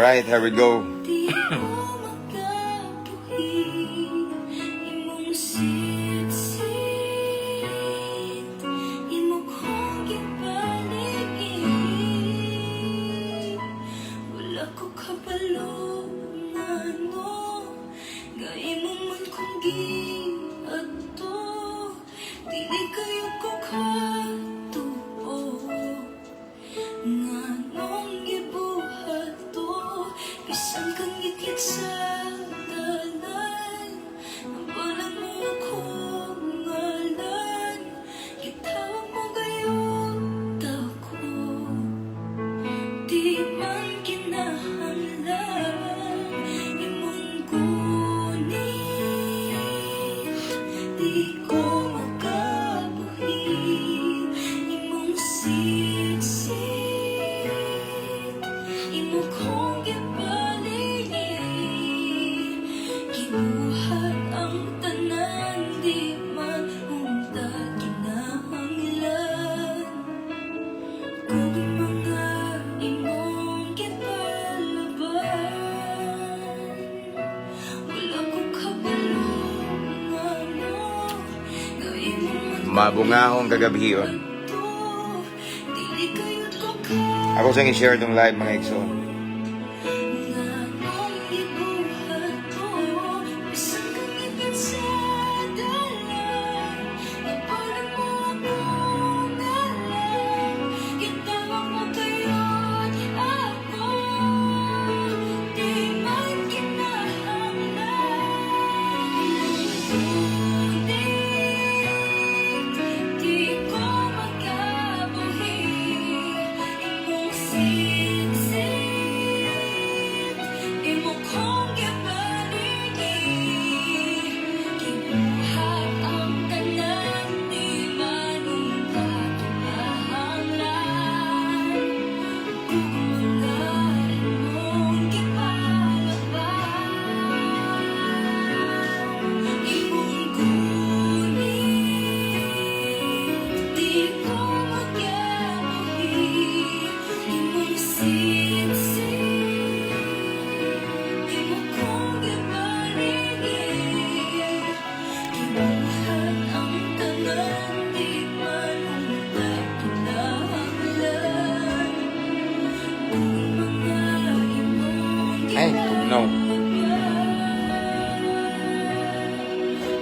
Alright, here we go. Di ko makabuhi imong sitsit, imo kong gipaligid. Wala ko kabalo ngano nga imo man kong giadto. Dili kayo ko katuo nganong gibuhat to. Bisan kang ngitngit sa dalan, nabalan mo akong ngalan. Gitawag mo gayud ako. Di man kinahanglan imong kunin. Di ko makabuhi imong sitsit, imo kong gipaligid. Gibuhat ang tanan, di man unta kinahanglan kung mga imong gipalaban. Wala ko kabalo ngano nga imo man Mabungahong kagabhion. to. Dili kayod ko Ako sang i-share tong live, mga igsoon. nganong gibuhat to. Bisan kang ngitngit sa dalan, nabalan mo akong ngalan. Gitawag mo gayud ako. Di man kinahanglan. Di ko makabuhi imong sitsit, imo kong gipaligid. Gibuhat ang tanan, di man unta kinahanglan kung mga imong gipalaban. Imong kunin. Di ko makabuhi imong sitsit, imo kong gipaligid. Gibuhat ang tanan, di man unta kinahanglan kung mga imong Ay, tugnaw. Gipalaban.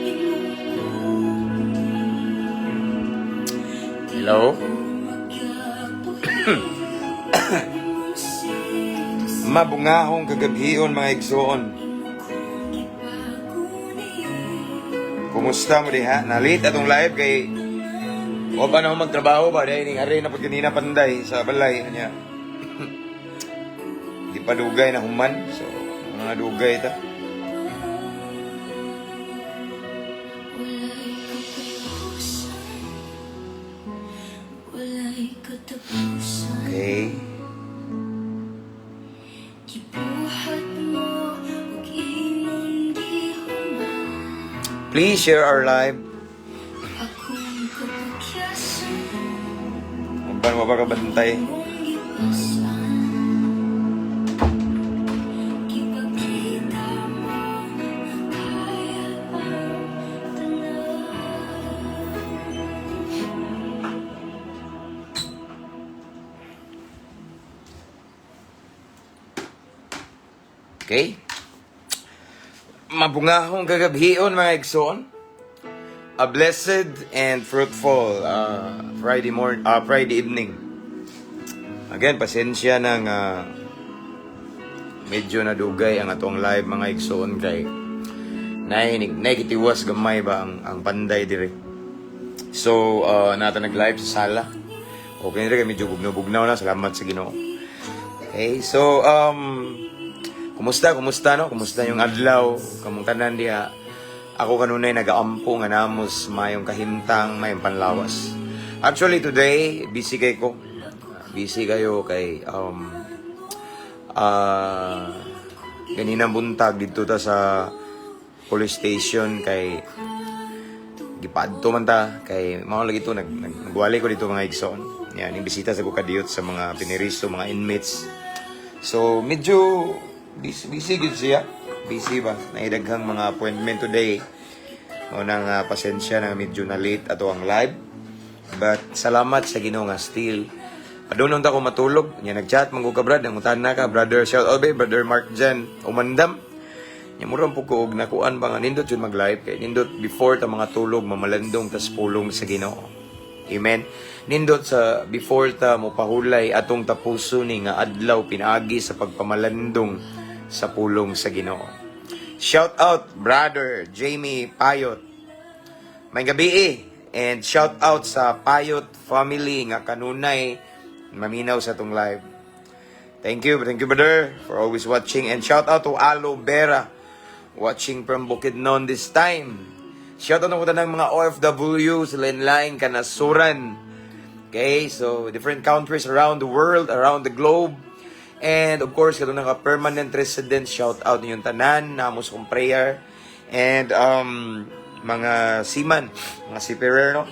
Imong kunin. Hello? Makabuhi imong sitsit, Mabungahong kagabhion, mga igsoon. imo kong gipakunin. Kumusta mo diha? Na-late atong live kay wa pa na ako magtrabaho ba dahil ning ari na pag ganina panday sa balay anya. Di pa dugay na human. So, mga dugay ta. Wala'y katapusan. Wala'y katapusan. Okay. Gibuhat mo ug imong gihuman. Please share our live. Akong kapakyasan, Kung paano ba ka bantay. imong gipasan. Gipakita mo na kaya ang tanan. Okay? Mabungahong kagabhion, mga igsoon. A blessed and fruitful Friday morning, Friday evening. Again, pasensya ng medyo nadugay ang atong live, mga igsoon, kay naikitiwas gamay ba ang panday dire. So, nata nag-live sa sala. Okay na rin, medyo bugnaw-bugnaw na. Salamat sa Ginoo. Okay, so, kumusta, kumusta, no? Kumusta yung adlaw? Kamong tanan diha. Ako kanunay nagaampo nga namos mayong kahimtang, mayong panlawas. Actually, today, busy kay ko. Busy kayo kay, ganinang buntag dito ta sa police station kay gipaadto man ta kay mao lagi to nag nagwali ko dito, mga igsoon. Yan, ibisita sa ko kadiyot sa mga piniriso, mga inmates. So medyo busy, busy gud siya. Busy ba? Naay daghang mga appointment today. Mao nang pasensya na medyo na late ato ang live. But salamat sa Ginoo nga still adunong ta ko matulog. Nya nagchat man ko ka, brad, nangutana ka, brother, shout out ba, Brother Mark Jan Umandam. Nya mura po ko og nakuan ba nga nindot jud mag-live kay nindot before ta mga tulog mamalandong tas pulong sa Ginoo. Amen. Nindot sa before ta mopahulay atong tapuso ni nga adlaw pinaagi sa pagpamalandong sa pulong sa Ginoo. Shout out, Brother Jamie Payot. Maayong gabii and shout out sa Payot family nga kanunay maminaw sa atong live. Thank you, brother, for always watching. And shout out to Alo Vera, watching from Bukidnon this time. Shout out ko tanang mga OFW sa lain kanasuran. Okay, so different countries around the world, around the globe. And of course, katong naka permanent resident, shout out ninyong tanan, namo sa akong prayer. And mga seaman, mga seafarer, no?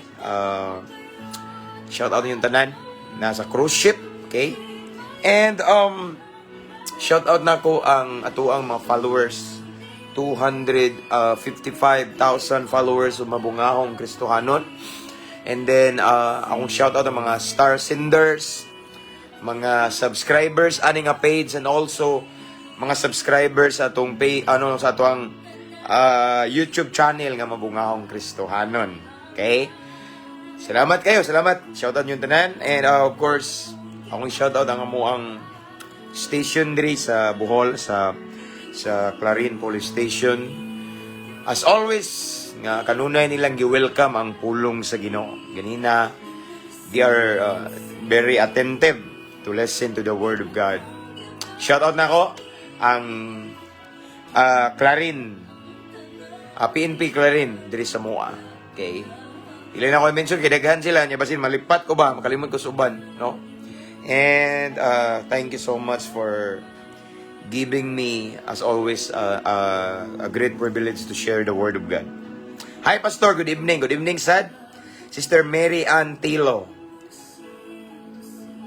Shout out ninyong tanan nasa cruise ship, okay? And shout out nako ang atoang mga followers. 255,000 followers sa Mabungahong Kristohanon. And then akong shout out ang mga star senders, mga subscribers ani nga page and also mga subscribers sa atong pay ano sa atoang YouTube channel nga Mabungahong Kristohanon. Okay? Salamat kayo, salamat. Shout out yung tanan. And of course, akong shout out ang amoang station diri sa Bohol, sa Clarin Police Station. As always, nga kanunay nilang gi-welcome ang pulong sa Ginoo. Ganina, they are very attentive to listen to the word of God. Shout out nako ang Clarin, PNP Clarin diri sa Moa. Okay. Dili na ko i-mention kay daghan sila nya, basin malipat ko ba, makalimot ko sa uban, no? And thank you so much for giving me, as always, a great privilege to share the word of God. Hi, Pastor. Good evening. Good evening, Sad. Sister Mary Ann Tilo.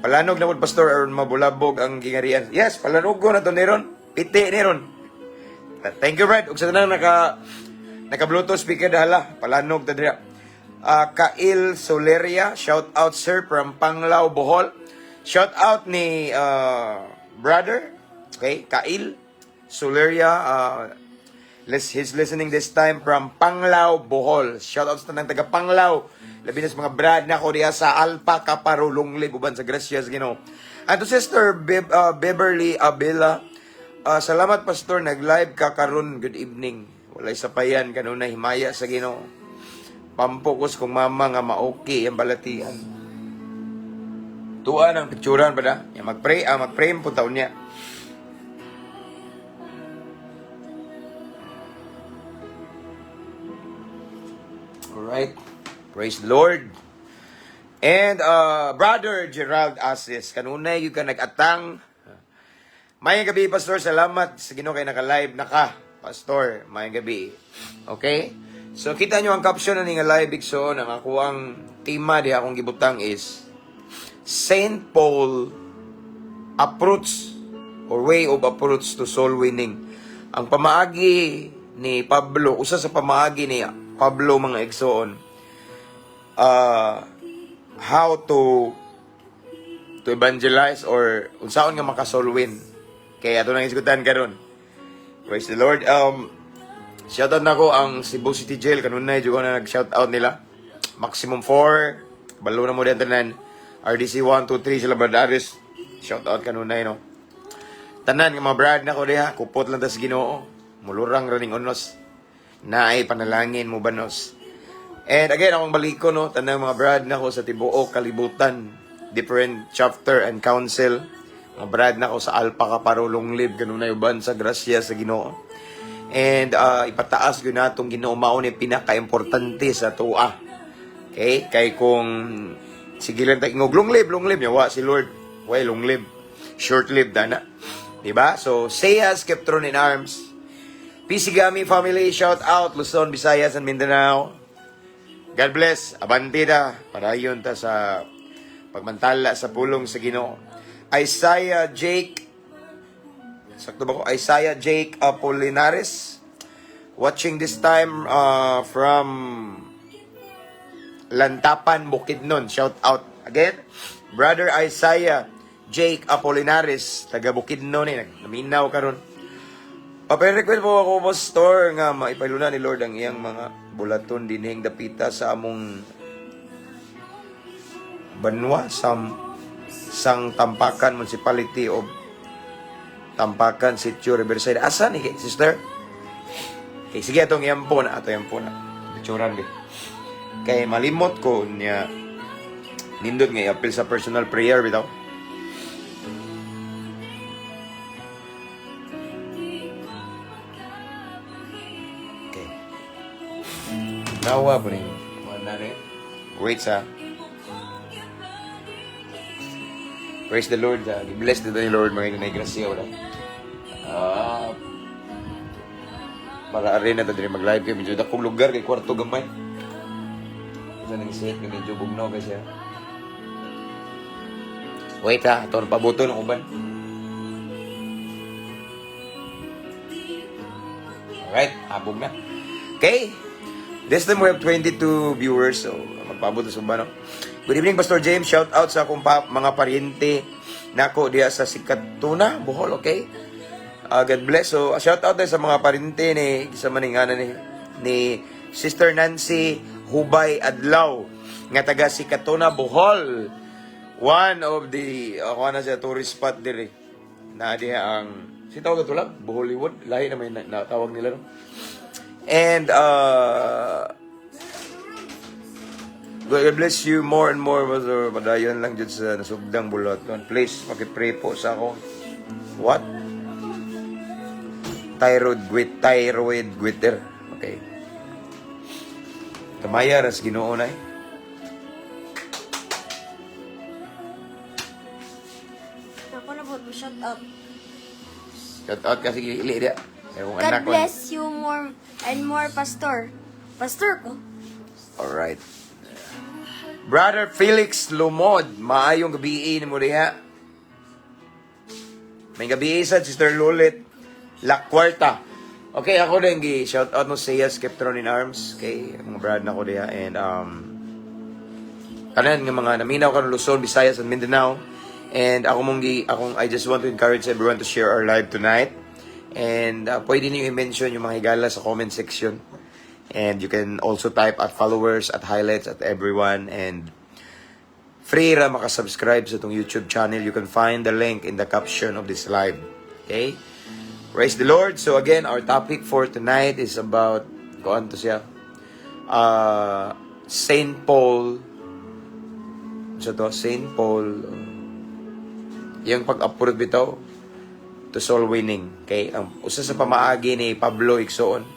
Palanog na po, Pastor, aron mabulabog ang gingarian. Yes, palanog ko na to niron. Piti niron. Thank you, Brad. Ug sa tanang naka Bluetooth speaker dahala, palanog ta dira. Kail Soleria, shout out, sir, from Panglao, Bohol. Shout out ni brother, okay, Kail Soleria, he's listening this time from Panglao, Bohol. Shout out sa tanang taga Panglao. Labi na sa mga brad nako diha sa Alpa Kaparo Lunglib uban sa grasya sa Ginoo. And to Sister Beverly Abela, salamat, Pastor, nag-live ka karon. Good evening. Walay sapayan, kanunay himaya sa Ginoo. Pampokos kong mama nga ma-okay ang balatian. Tuwa ng picturan ba na? Ya, mag-pray po taon niya. Alright. Praise the Lord. And Brother Gerald Asis, kanunay gyud ka nag-atang. Maayong gabi, Pastor. Salamat sa Ginoo kay naka-live na ka, Pastor. Maayong gabi. Okay? So, kita nyo ang caption na nga live, igsoon. Ang ako ang tema di akong gibutang is Saint Paul approach or way of approach to soul winning. Ang pamaagi ni Pablo, usa sa pamaagi ni Pablo, mga igsoon, how to evangelize or unsaon nga maka-soul win. Kaya ato nang isgutan karon. Praise the Lord. Shout out nako ang Cebu City Jail, kanunay jud ko na nag-shout out nila. Maximum 4, balo na mo din tanan. RDC 1 2 3 sila Brad Aris. Shout out kanunay, no. Tanan nga mga brad nako diha, kupot lang ta sa Ginoo. Mulurang ra ning unos. Naay panalangin mo banos. And again, akong baliko, no, tanang mga brad nako sa tibuok kalibutan, different chapter and council. Mga brad nako sa Alpa Kaparo Lunglib, kanunay uban sa grasya sa Ginoo. And ipataas gyud natong Ginoo, mao ni pinaka-importante sa atoa. Okay? Kay kung sige lang ta ingog lunglib, lunglib, yawa si Lord. Way lunglib. Short lived ana. Diba? So, Seyas kept throne in arms. Pisigami family, shout out Luzon, Visayas, and Mindanao. God bless. Abante ta. Padayon ta sa pagmantala sa pulong sa Ginoo. Isaiah Jake Sakto ba ko? Isaiah Jake Apollinares. Watching this time from Lantapan, Bukidnon. Shout out again. Brother Isaiah Jake Apollinares, taga Bukidnon eh. Naminaw karon. Pape-request po ako, Pastor, nga maipaluna ni Lord ang iyang mga bulaton dinhing dapita sa among banwa sa sang Tampakan, Municipality of Tampakan, Sitio Riverside. Asa ni kay sister? Okay, sige, atong iyampo na, ato iyampo na. Picturan bi. Kay malimot ko niya, nindot nga i-appeal sa personal prayer bitaw. Okay. Nawa po rin. Wala rin. Wait sa. Praise the Lord. Bless dito ni Lord mga inay grasya wala. Ah. Para rin na ta diri mag-live kay medyo dakong lugar kay kwarto gamay. Sa nang set kay medyo bugnaw kasi siya. Wait ha, ato pabuto ng uban. Alright, abog na. Okay. This time we have 22 viewers, so magpaabot na sa uban, no? Good evening, Pastor James. Shout out sa akong mga paryente nako diha sa Sikatuna, Bohol, okay? God bless. So, shout out din sa mga paryente ni sa maningana ni Sister Nancy Hubay Adlaw nga taga Sikatuna, Bohol. One of the ako na siya tourist spot diri. Na diha ang si tawag ito lang, Bohollywood, lahi na may natawag nila, no. And God bless you more and more, Pastor. Padayon lang dyan sa nasugdang bulat. Please, paki-pray po sa ako. What? Thyroid goiter. Okay. Kamaya ras Ginoo na eh. Ako na po, shout out. Shout out kasi ili dia. Kaya kung God anak ko. bless you more and more, Pastor. Pastor ko. Alright. Brother Felix Lumod, maayong gabi ni mo diha. May gabi sa Sister Lulit La Cuarta. Okay, ako din gi shout out mo sa Skeptron in Arms kay mga brad na ko diha and kanan nga mga naminaw karon Luzon, Visayas and Mindanao. And ako mong gi akong I just want to encourage everyone to share our live tonight. And pwede niyo i-mention yung mga higala sa comment section. And you can also type at followers, at highlights, at everyone. And free ra makasubscribe sa itong YouTube channel. You can find the link in the caption of this live. Okay? Praise the Lord. So again, our topic for tonight is about, kuan to siya, Saint Paul, sa to, Saint Paul, yung pag-approve bitaw to soul winning. Okay? Ang usa sa pamaagi ni Pablo igsoon,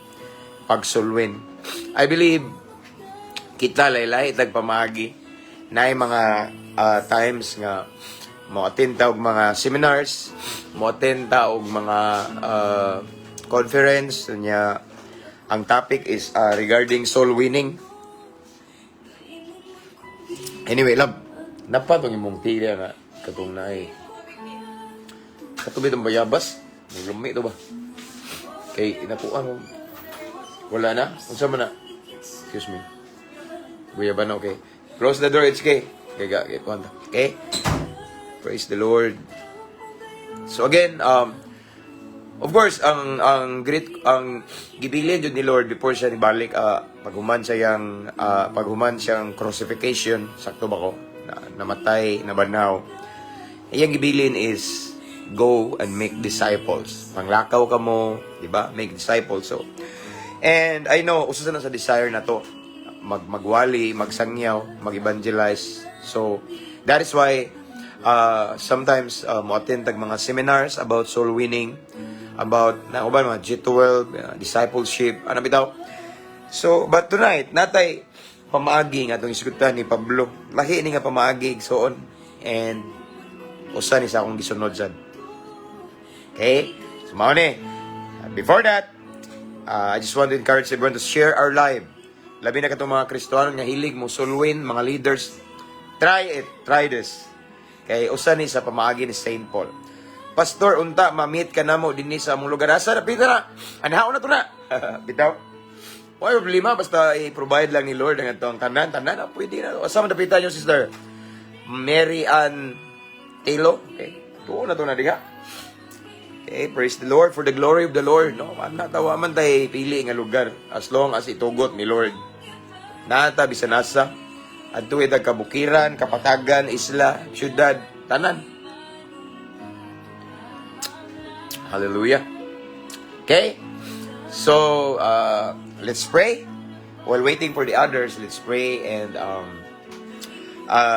pag-soul win. I believe kita laylay tag pamaagi na mga times nga mo attend ta og mga seminars, mo attend ta og mga conference nya ang topic is regarding soul winning. Anyway, love, napatong imong tila nga katong naay. Katubi itong bayabas. May lumi ito ba? Kay inakuan mo. Wala na? Unsa man na? Excuse me. Guyaba na, okay. Close the door, HK. Okay, ga, okay, kuwan ta. Okay? Praise the Lord. So again, of course, ang great ang gibilin jud ni Lord before siya nibalik paghuman siyang crucifixion, sakto ba ko? Na, namatay, nabanhaw. Iyang gibilin is go and make disciples. Panglakaw ka mo, di ba? Make disciples. So, and I know, usa na sa desire na to, magwali, magsangyaw, mag-evangelize. So, that is why sometimes mo attend tag mga seminars about soul winning, about na uban mga G12, discipleship, ano bitaw. So, but tonight, natay pamaagi nga atong isgutan ni Pablo. Lahi ni nga pamaagi igsoon and usa ni sa akong gisunod sad. Okay? So, mao ni. Before that, I just want to encourage everyone to share our live. Labi na katong mga Kristohanon nga hilig mo soul win, mga leaders. Try it. Try this. Kay usa ni sa pamaagi ni Saint Paul. Pastor, unta, ma-meet ka namo dinhi sa among lugar. Asa na, pita na. Anhaon na to na. Bitaw. Wala problema, basta i-provide lang ni Lord ang atong tanan. Tanan, ah, pwede na. Asa man dapita niyo, Sister? Mary Ann Taylor. Okay. Tuo na to na diha. Okay, praise the Lord for the glory of the Lord. No, man na tawa man tay pili nga lugar as long as itugot ni Lord. Nata bisan asa. Adto ita kabukiran, kapatagan, isla, syudad, tanan. Hallelujah. Okay? So, let's pray. While waiting for the others, let's pray and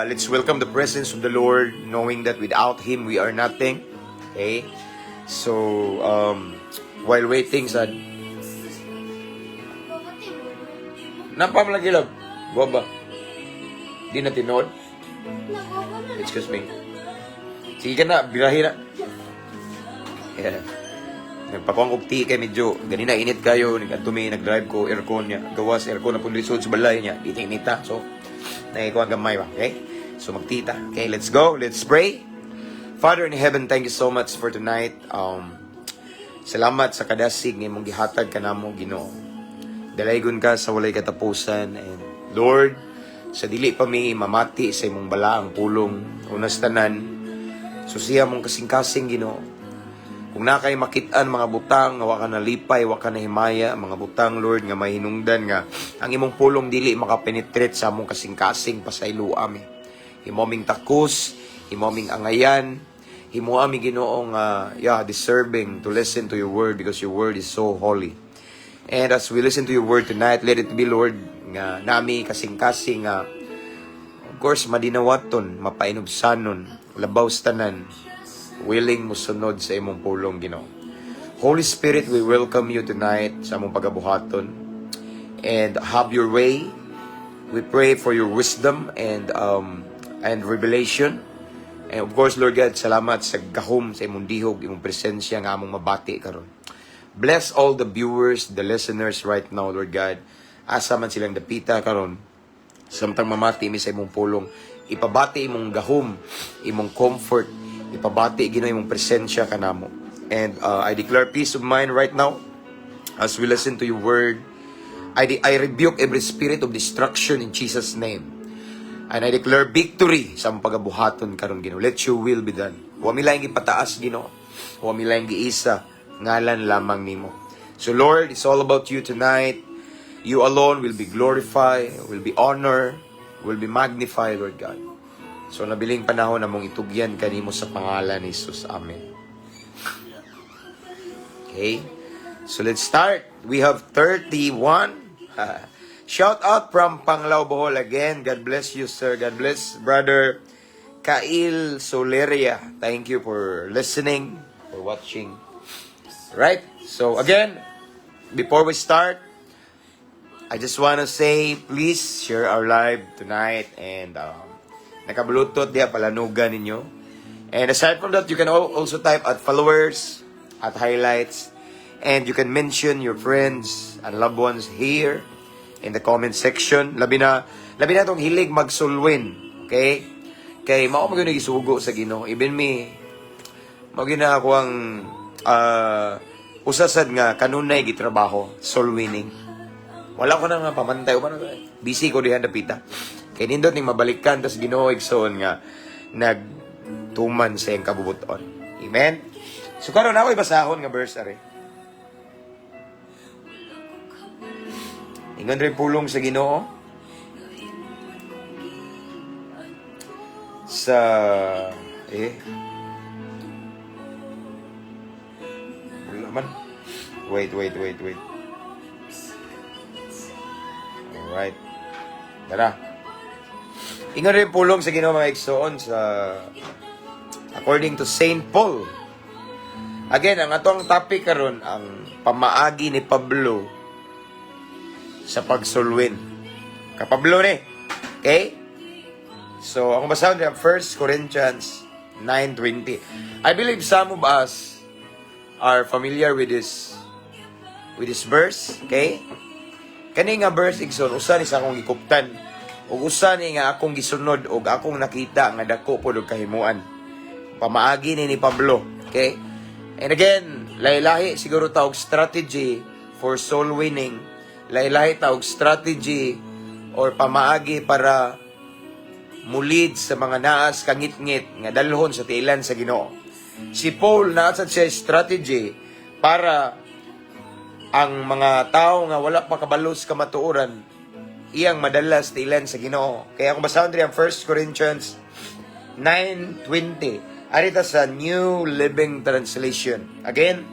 let's welcome the presence of the Lord, knowing that without Him we are nothing. Okay? So, while waiting sa Napa man lagi, love? Guaba. Di na tinuod? Excuse me. Sige ka na, birahi na. Yeah. Nagpakuang og tea kay medyo ganina init kayo, nag mi nag-drive ko aircon niya. Gawas aircon na pud lisod sa balay niya. Di inita. So, naikuha gamay ba, okay? So magtita. Okay, let's go. Let's pray. Father in heaven, thank you so much for tonight. Salamat sa kadasig nga imong gihatag kanamo, Ginoo. Dalaygon ka sa walay katapusan and Lord, sa dili pa mi mamati sa imong balaang pulong, unas tanan, susiha among kasing-kasing, Ginoo. Kung naa kay makit-an mga butang nga wa ka nalipay, wa ka nahimaya, mga butang, Lord, nga may hinungdan nga ang imong pulong dili makapenetrate sa among kasing-kasing, pasayloa mi. Himo aming takos, himo aming angayan, himo ami, Ginoo, nga yeah, deserving to listen to your word because your word is so holy. And as we listen to your word tonight, let it be, Lord, nga nami kasing-kasing nga of course madinawaton, mapainubsanon, labaw sa tanan, willing mo sunod sa imong pulong, Ginoo. Holy Spirit, we welcome you tonight sa among pagabuhaton and have your way. We pray for your wisdom and revelation. And of course, Lord God, salamat sa gahom sa imong dihog, imong presensya nga among mabati karon. Bless all the viewers, the listeners right now, Lord God. Asa man silang dapita karon. Samtang mamati mi sa imong pulong, ipabati imong gahom, imong comfort, ipabati, Ginoo, imong presensya kanamo. And I declare peace of mind right now as we listen to your word. I rebuke every spirit of destruction in Jesus' name. And I declare victory sa among pagabuhaton karon, Ginoo. Let your will be done. Wa mi laing ipataas, Ginoo. Wa mi laing giisa, ngalan lamang nimo. So Lord, it's all about you tonight. You alone will be glorified, will be honored, will be magnified, Lord God. So nabiling panahon namong itugyan kanimo sa pangalan ni Jesus. Amen. Okay? So let's start. We have 31. Shout out from Panglao, Bohol again. God bless you, sir. God bless Brother Kail Soleria. Thank you for listening, for watching. Right? So again, before we start, I just want to say, please share our live tonight and naka-Bluetooth diha, palanugan ninyo. And aside from that, you can also type at followers, at highlights, and you can mention your friends and loved ones here in the comment section. Labi na tong hilig mag-soul win. Okay? Kay mao man gyud gisugo sa Ginoo. Even me, mao gyud na ako ang usa sad nga kanunay gitrabaho, soul winning. Wala ko na nga pamantay uban busy ko diha dapita. Kay nindot ning mabalikan tas Ginoo, igsoon, nga nagtuman sa iyang kabubuton. Amen. So karon ako basahon nga verse are. Ingon rin pulong sa Ginoo sa wala man. Wait, wait, wait, wait. Alright. Tara. Ingon rin pulong sa Ginoo, mga igsoon, sa according to Saint Paul. Again, ang atong topic karon, ang pamaagi ni Pablo sa pag-soul win. Kapablo ni. Okay? So, ang basahon niya, 1 Corinthians 9:20. I believe some of us are familiar with this verse, okay? Kani nga verse, igsoon, usa ni sa akong gikuptan ug usa ni nga akong gisunod ug akong nakita nga dako pod og kahimuan. Pamaagi ni Pablo. Okay? And again, lahi-lahi siguro ta og strategy for soul winning. Lahi-lahi ta og strategy or pamaagi para mulid sa mga naas kangitngit nga dalhon sa tiilan sa Ginoo. Si Paul, naa sad siya strategy para ang mga tao nga wala pa kabalo sa kamatuoran iyang madala sa tiilan sa Ginoo. Kaya kung basahon diri ang 1 Corinthians 9:20. Ari ta sa New Living Translation. Again,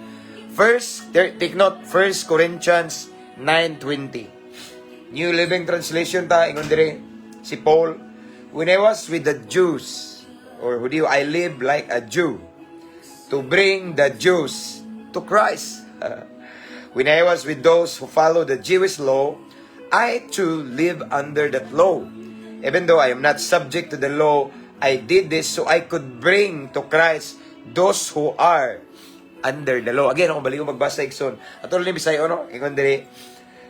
first, take note, 1 Corinthians 9:20. New Living Translation ta, ingon diri si Paul, "When I was with the Jews," or Hudiyo, "I live like a Jew to bring the Jews to Christ. When I was with those who follow the Jewish law, I too live under that law. Even though I am not subject to the law, I did this so I could bring to Christ those who are under the law." Again, ako balik ko magbasa, igsoon. Ato ni Bisaya, no? Ingon diri,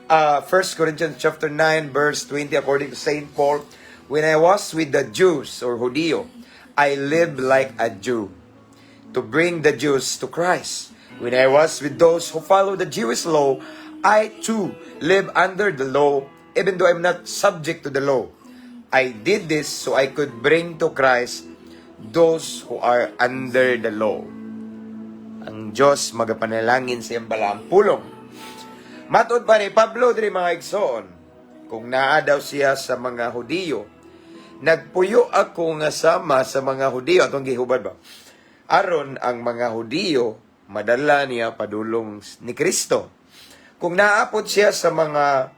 1 Corinthians chapter 9 verse 20, according to Saint Paul, "When I was with the Jews," or Hudiyo, "I lived like a Jew to bring the Jews to Christ. When I was with those who follow the Jewish law, I too live under the law, even though I'm not subject to the law. I did this so I could bring to Christ those who are under the law." Ang Diyos magapanalangin sa iyang balaang pulong. Matod pa ni Pablo diri, mga igsoon, kung naa daw siya sa mga Hudiyo, "Nagpuyo ako nga sama sa mga Hudiyo," atong gihubad ba? "Aron ang mga Hudiyo madala niya padulong ni Kristo." Kung naa pod siya sa mga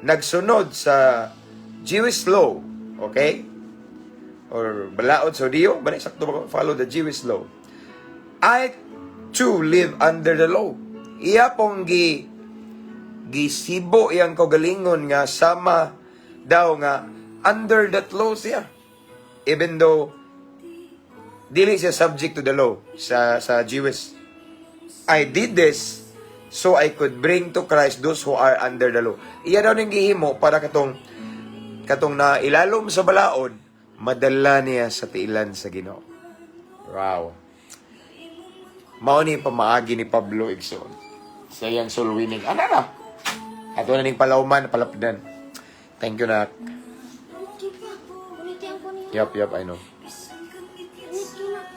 nagsunod sa Jewish law, okay? Or balaod sa Hudiyo, ba sakto ba follow the Jewish law? "I too live under the law." Iya pong gisibo iyang kaugalingon nga sama daw nga under that law siya. Even though dili siya subject to the law sa Jewish. "I did this so I could bring to Christ those who are under the law." Iya daw ning gihimo para katong na ilalom sa balaod madala niya sa tiilan sa Ginoo. Wow. Mao ni pamaagi ni Pablo, igsoon, sa iyang soul winning. Ano na? Ato na ning palawman, palapdan. Thank you, nak. Yup, I know.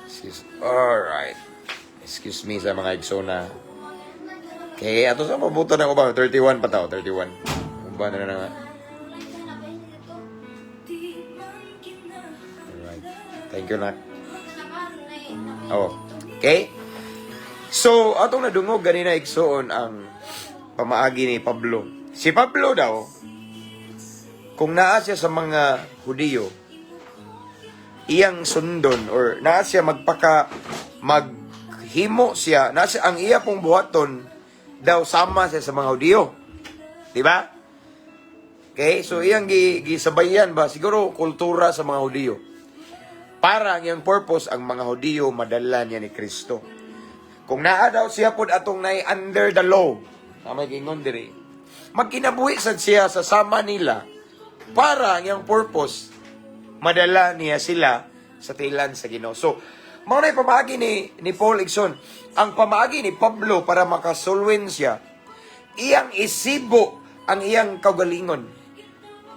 Excuse. Alright. Excuse me sa mga igsoon na. Okay, ato sa pabuto ng uban. 31 pa tao, 31. Uban na na nga. Alright. Thank you, nak. Oh. Okay? So, atong nadungog ganina, igsoon, ang pamaagi ni Pablo. Si Pablo daw, kung naa siya sa mga Hudiyo, iyang sundon or naa siya magpaka maghimo siya, naa siya, ang iya pong buhaton daw sama siya sa mga Hudiyo. Di ba? Okay, so iyang gisabayan ba siguro kultura sa mga Hudiyo. Para ang iyang purpose, ang mga Hudiyo madala niya ni Kristo. Kung naa daw siya pod atong nay under the law, tama gingon diri. Magkinabuhi sad siya sa sama nila para ang iyang purpose madala niya sila sa tiilan sa Ginoo. So, mao na pamaagi ni Paul, igsoon. Ang pamaagi ni Pablo para maka-soul win siya, iyang isibo ang iyang kaugalingon.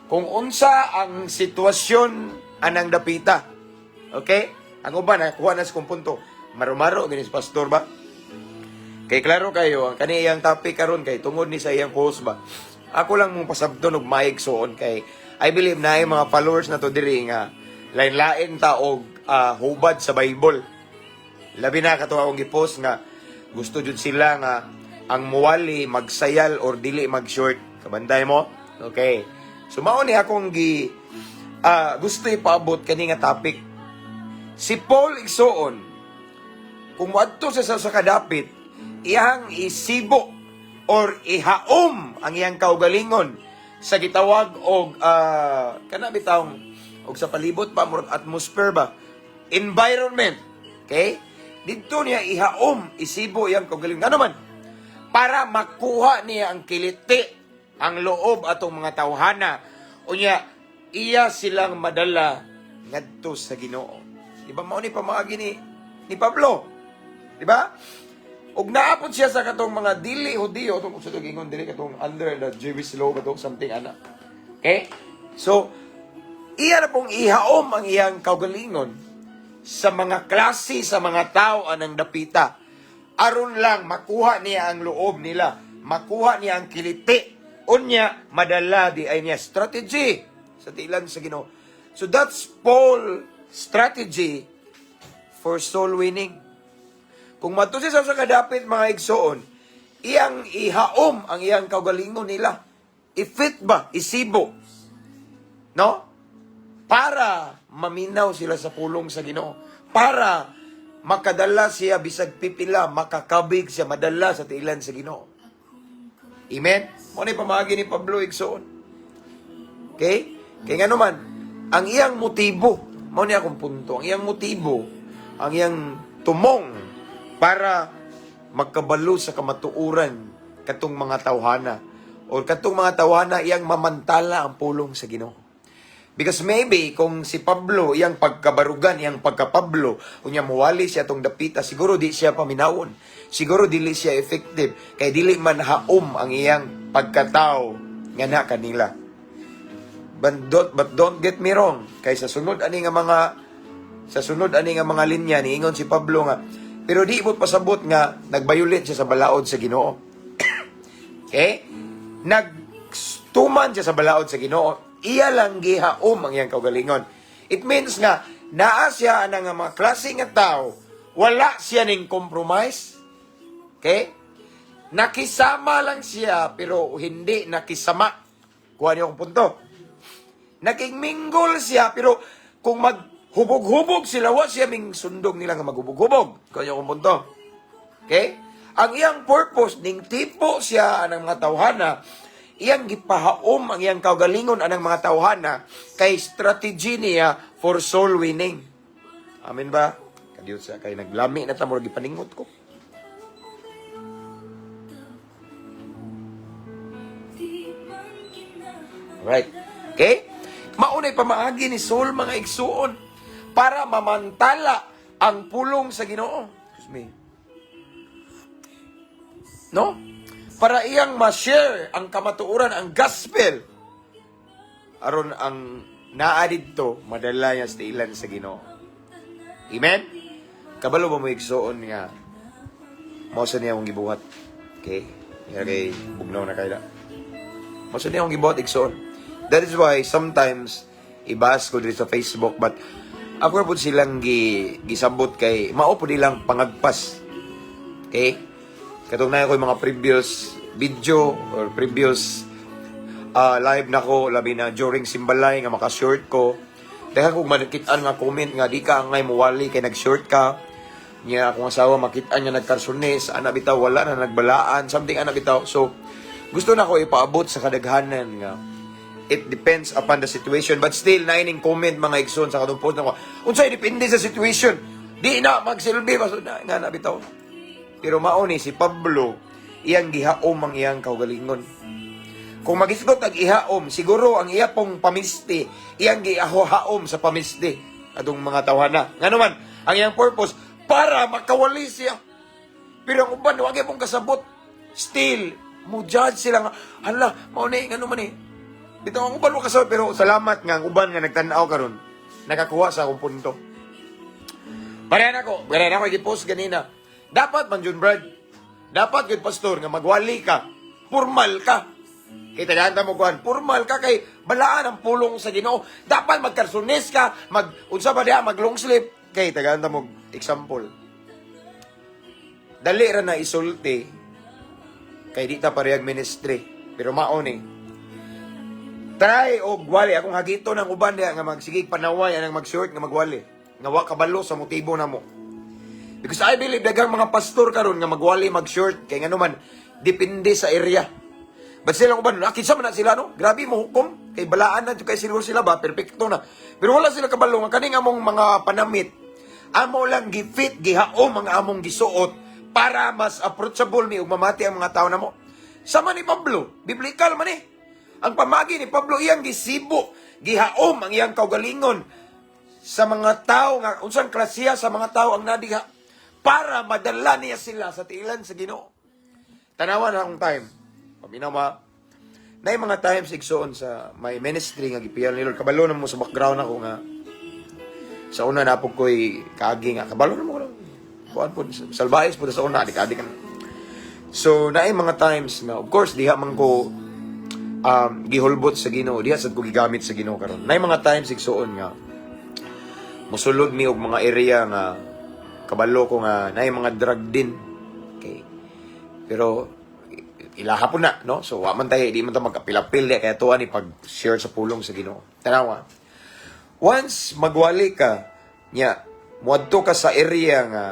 Kung unsa ang sitwasyon anang dapita. Okay? Ang uban, nakuha na sa kong punto. Marumaro, gani si pastor ba? Kay klaro kayo, ang kani iyang topic karon kay tungod ni sa iyang post ba. Ako lang mong pasabton og maigsoon kay I believe na mga followers na to diri nga lain-lain ta og hubad sa Bible. Labi na kato akong gipost nga gusto jud sila nga ang muwali magsayal or dili mag-short. Kabanday mo? Okay. So mao ni akong gi gusto ipaabot kani nga topic. Si Paul, igsoon, kung moadto siya sa kadapit, iyang isibo or ihaom ang iyang kaugalingon sa gitawag og kana bitawng og sa palibot ba, murag atmosphere ba, environment. Okay, didto niya ihaom, isibo iyang kaugalingon, ano man, para makuha niya ang kiliti, ang loob atong mga tawhana, unya iya silang madala ngadto sa Ginoo. Di ba mao ni pamaagi ni ni Pablo. Di ba? Ug naa pod siya sa katong mga dili Hudiyo, tong sa ingon dili katong under the Jewish law ba to, something ana. Okay? So, iya na pong ihaom ang iyang kaugalingon sa mga klase, sa mga tao anang dapita. Aron lang makuha niya ang loob nila, makuha niya ang kiliti. Unya, madala di ay niya strategy sa tiilan sa Ginoo. So that's Paul strategy for soul winning. Kung madto siya sa kadapit, mga igsoon, iyang ihaom ang iyang kaugalingon nila. I-fit ba? Isibo. No? Para maminaw sila sa pulong sa Ginoo. Para makadala siya bisag pipila, makakabig siya, madala sa tiilan sa Ginoo. Amen? Mao ni pamaagi ni Pablo, igsoon. Okay? Kaya nga naman, ang iyang motibo, mao ni akong punto, ang iyang motibo, ang iyang tumong para magkabalo sa kamatuoran katong mga tawhana or katong mga tawhana, iyang mamantala ang pulong sa Ginoo. Because maybe kung si Pablo iyang pagkabarugan, iyang pagka-Pablo, unya muwali siya tong dapita, siguro di siya paminawon. Siguro dili siya effective kay dili man haom ang iyang pagkatao nga na kanila. But don't get me wrong, kay sa sunod ani nga mga linya niingon si Pablo nga pero di ibot pasabot nga nag-violate siya sa balaod sa Ginoo. Okay? Nagtuman siya sa balaod sa Ginoo. Iya lang gihaom ang iyang kaugalingon. It means nga naa siya ana nga mga klase nga tao, wala siya ning compromise. Okay? Nakisama lang siya pero hindi nakisama. Kuha niyo akong punto. Nakig-mingle siya pero kung maghubog-hubog sila, wa siya ming sundog nila nga maghubog-hubog. Kuha niyo akong punto. Okay? Ang iyang purpose, ning tipo siya anang mga tawhana, iyang gipahaom ang iyang kaugalingon anang mga tawhana kay strategy niya for soul winning. Amen ba? Kadiyot siya kay naglami na ta, murag gipaningot ko. Di man kinahanglan. Right. Okay? Maunay pamaagi ni Saul, mga igsuon, para mamantala ang pulong sa Ginoo. Excuse me. No? Para iyang ma-share ang kamatuoran, ang gospel. Aron ang naa didto, madala niya sa tiilan sa Ginoo. Amen? Kabalo ba mo, igsuon, nga mao sa niya akong gibuhat? Okay? Nga kay bugnaw na kayla. Mao sa niya akong gibuhat, igsoon. That is why sometimes i-bash ko diri sa Facebook, but ako na po silang gisabot kay mao po nilang pangagpas. Okay? Katong na ko yung mga previous video or previous live nako, labi na during simbalay nga maka-short ko. Daghan kog makit-an nga comment nga di ka angay muwali kay nag-short ka. Niya akong asawa makit-an nga nagkarsones, ana bitaw, wala na nagbalaan, something ana bitaw. So gusto na ko ipaabot sa kadaghanan nga it depends upon the situation, but still naining comment, mga igsoon, sa katong post nako, unsay depende sa situation, di na magsilbi ba na nga na bitaw. Pero mao ni si Pablo, iyang gihaom ang iyang kaugalingon. Kung magisgot ang ihaom, siguro ang iya pong pamisti, iyang gihaom sa pamisti atong mga tawhana. Ngano man, ang iyang purpose para makawali siya. Pero ang uban, wa pong kasabot. Still, mo judge sila nga, hala, mao ni, ngano man eh. Bitaw ang uban wa kasabot, pero salamat nga ang uban nga nagtan-aw karon nakakuha sa akong punto. Parehan ako i-post ganina. Dapat man jud, Brad. Dapat gud, pastor, nga magwali ka. Formal ka. Kay tagaan ta mo kuan, formal ka kay balaan ang pulong sa Ginoo. Dapat magkarsones ka, mag unsa ba diha, mag long sleeve. Kay tagaan ta mo example. Dali ra na isulti kay di ta parehag ministry. Pero mao ni. Try og wali akong hagito ng uban diha nga magsigig panaway anang mag-short nga magwali. Nga wa kabalo sa motibo namo. Because I believe daghang mga pastor karon nga magwali, mag-short kay ngano man depende sa area. But sila uban, nakita man na sila, no? Grabe mo hukom kay balaan na jud kay siguro sila ba perpekto na. Pero wala sila kabalo nga kaning among mga panamit amo lang gi-fit, gihaom ang among gisuot para mas approachable mi ug mamati ang mga tao namo. Sama ni Pablo, biblical man eh. Ang pamagi ni Pablo, iyang gisibo, gihaom ang iyang kaugalingon sa mga tao nga unsang klasiya sa mga tao ang nadiha. Para madala niya sila sa tiilan sa Ginoo. Tanawa na akong time. Paminaw ma. Na mga times, igsoon, sa my ministry nga gipiyal ni Lord. Kabalo na mo sa background ako nga sa una napog ko'y kaagi nga kabalo na mo ko. Kuan po, salbahes po sa una, adik-adik na. So, naay mga times nga, of course, diha man ko gihulbot sa Ginoo, diha sad ko gigamit sa Ginoo karon. Naay mga times, igsoon, nga musulod mi og mga area nga kabalo ko nga naay mga drug din. Okay. Pero ilaha po na, no? So, wa man tayo, di man ta magkapilapil, di kaya tuwa ni pag-share sa pulong sa Ginoo. Tanawa. Once magwali ka, nya, muadto ka sa area nga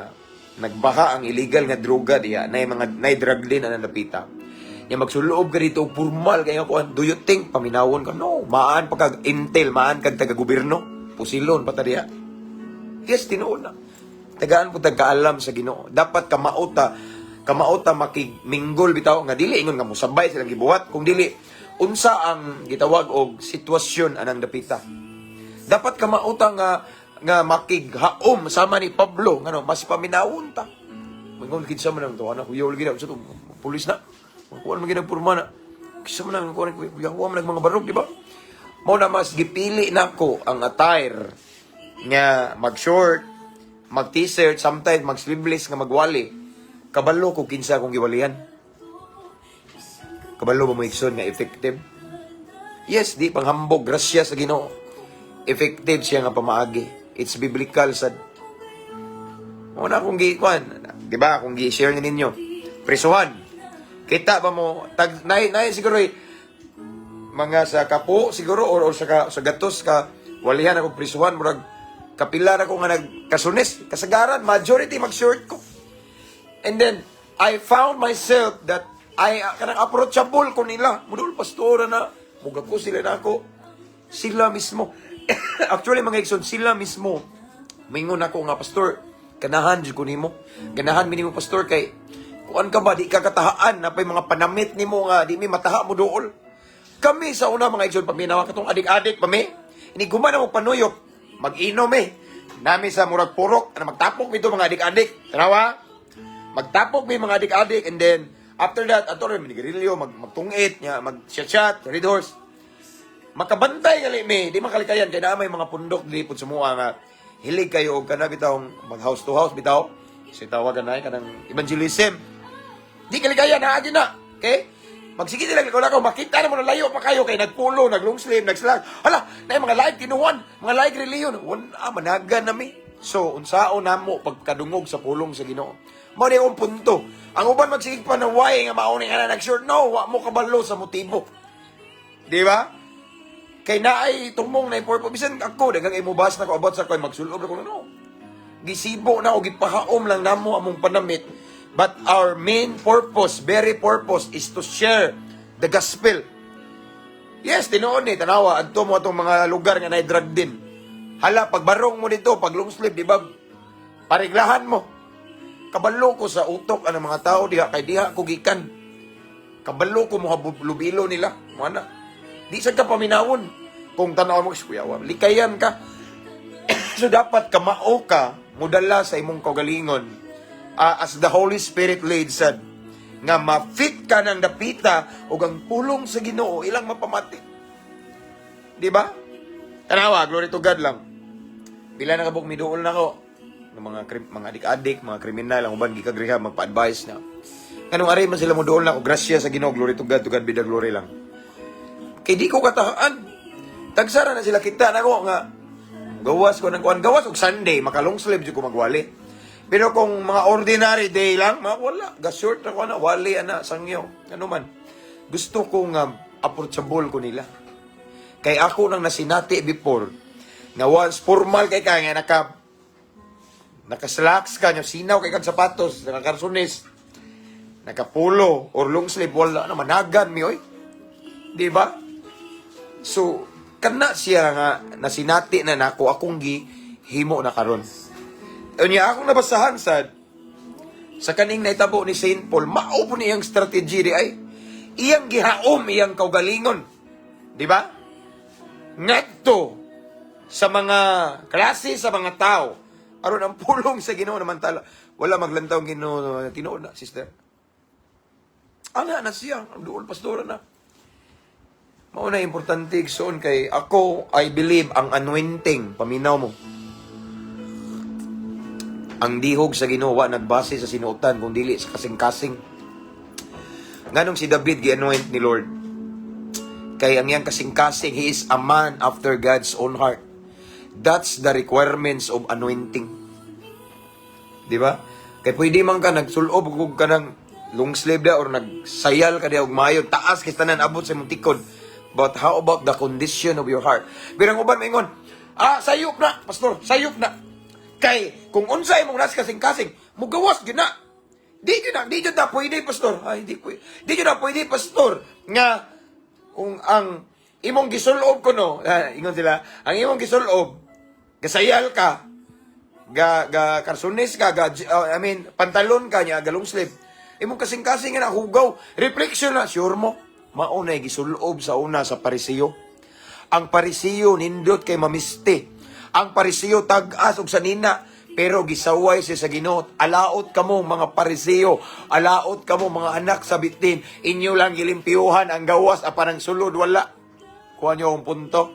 nagbaha ang illegal nga droga diya, nay mga nay drug din ang napita. Nya magsuloob ka dito og formal kay nga kuan, do you think paminawon ka? No, maan pa kag intel, maan kag taga gobyerno, pusilon pa ta diya. Yes, tinuod na. Tagaan po tagkaalam sa Ginoo. Dapat kamao ta makigminggol bitaw nga dili ingon nga mosabay silang gibuhat kung dili unsa ang gitawag og sitwasyon anang dapita. Dapat kamao ta nga makighaom sama ni Pablo ngano mas paminawon ta. Mangon kinsa man ang to ana, kuyaw lagi na sa to pulis na. Kuan man gid purma na. Kinsa man ang kuan, kuyaw man ang mga barog, di ba? Mao na mas gipili nako ang attire nga mag-short, mag t-shirt, sometimes mag sleeveless nga magwali. Kabalo ko kinsa akong giwalihan. Kabalo ba mo, igsoon, nga effective? Yes, di panghambog, grasya sa Ginoo. Effective siya nga pamaagi. It's biblical sad. Mao na akong gi kuan, di ba? Kung gi-share ni ninyo. Prisuhan. Kita ba mo tag nay nay siguro eh, mga sa kapo siguro or sa ka, sa gatos ka walihan ako prisuhan, murag kapila na ko nga nagkasunis, kasagaran majority mag short ko. And then I found myself that I kanang approachable ko nila. Mudul, pastora na muga ko sila na ako, sila mismo actually, mga igsoon, sila mismo mingon ako nga, "Pastor, ganahan jud ko nimo, ganahan mi nimo, pastor, kay kuan ka ba, di ka katahaan na pay mga panamit nimo nga di mi mataha mo duol." Kami sa una, mga igsoon, pag minawa katong adik-adik pa mi, ini guman na mo panuyok, mag-inom eh. Nami sa murag purok, ano, magtapok mito mga adik-adik. Tanawa? Magtapok mi mga adik-adik and then after that, ato rin, manigarilyo, magtungit, nya, mag-chat-chat, red horse. Makabantay gali mi, di makalikayan kay naa may mga pundok di pud sumuha nga hilig kayo og kana bitawng mag house to house bitaw. Si tawagan na kanang evangelism. Di kalikayan, naagi na. Okay? Magsige nila kung ako, makita na mo na layo pa kayo kay nagpulo, nag-long sleeve, nagslag. Hala, na yung mga like tinuan, mga like reliyon. Ah, managan na mi. So, unsaon namo pagkadungog sa pulong sa Ginoo. Mao ni akong punto. Ang uban magsigig pa na why nga mauni nga na nag-short. No, wa mo kabalo sa motibo. Di ba? Kay naay tumong na purpose. Bisan ako, daghang imubas na ko about sa ko, magsulob ako, no. Gisibo na o gipahaom lang namo among panamit. But our main purpose, very purpose, is to share the gospel. Yes, tinuon ni, tanawa, adto mo atong mga lugar nga naay drug din. Hala, pagbarong mo dito, pag long sleeve, di ba, pariglahan mo. Kabalo ko sa utok ang mga tao diha, kay diha ko gikan. Kabalo ko mo lubilo nila. Mo na. Di sad ka paminawon. Kung tanaw mo, kuya, likayan ka. So dapat kamao ka mudala sa imong kaugalingon as the Holy Spirit leads sad nga ma-fit ka ng dapita ug ang pulong sa Ginoo ilang mapamati. Di ba? Tanawa, glory to God lang. Pila na kabuk miduol na ko ng mga mga adik-adik, mga kriminal, ang uban gikag rehab magpa-advise na. Kanong ari man sila mo duol na ako, grasya sa Ginoo, glory to God be the glory lang. Kay di ko katahaan. Tagsara na sila kita nako nga gawas ko ng kuan, gawas og Sunday, maka-long sleeve jud ko magwali. Pero kung mga ordinary day lang, mga wala, ga short na ko na, wali ana sangyo. Ano man. Gusto ko nga approachable ko nila. Kay ako nang nasinati before nga once formal kay ka nga naka slacks ka nya sinaw kay kag sapatos, nakakarsones, nakapulo or long sleeve, wala na managan mi oy. Di ba? So, kana siya nga nasinati na nako akong gi himo na karon. Unya akong nabasahan sad sa kaning naitabo ni Saint Paul, mao po niyang strategy di ay iyang gihaom iyang kaugalingon. Di ba? Ngadto sa mga klase sa mga tao aron ang pulong sa Ginoo naman tala. Wala maglantaw ang Ginoo, tinuod na, sister. Ana na siya, ang duol pastora na. Mao na importante, igsoon, kay ako, I believe ang anointing, paminaw mo. Ang dihog sa Ginoo wa nagbase sa sinuotan kung dili sa kasing-kasing. Nganong si David gi-anoint ni Lord? Kay ang iyang kasing-kasing, he is a man after God's own heart. That's the requirements of anointing. Di ba? Kay pwede man ka nagsulob og kanang long sleeve da or nagsayal ka da og maayo taas kay tanan abot sa imong tikod. But how about the condition of your heart? Pero ang uban maingon, "Ah, sayop na, pastor, sayop na." Kay kung unsa imong nas kasing-kasing, mugawas gyud na. Di gyud na, di gyud na pwede, pastor. Ay, di pwede. Di gyud na pwede, pastor, nga kung ang imong gisulob ko no, ah, ingon sila, ang imong gisulob, gasayal ka, ga ga karsunis ka, ga I mean, pantalon ka niya, ga long sleeve. Imong kasing-kasing nga na hugaw, reflection na, sure mo. Mao na gisulob sa una sa Parisiyo. Ang Parisiyo nindot kay mamisti. Ang Parisiyo tag-as og sanina, pero gisaway siya sa Ginoo. "Alaot kamo mga Parisiyo, alaot kamo mga anak sa bitin. Inyo lang gilimpyuhan ang gawas apan ang sulod wala." Kuha niyo ang punto.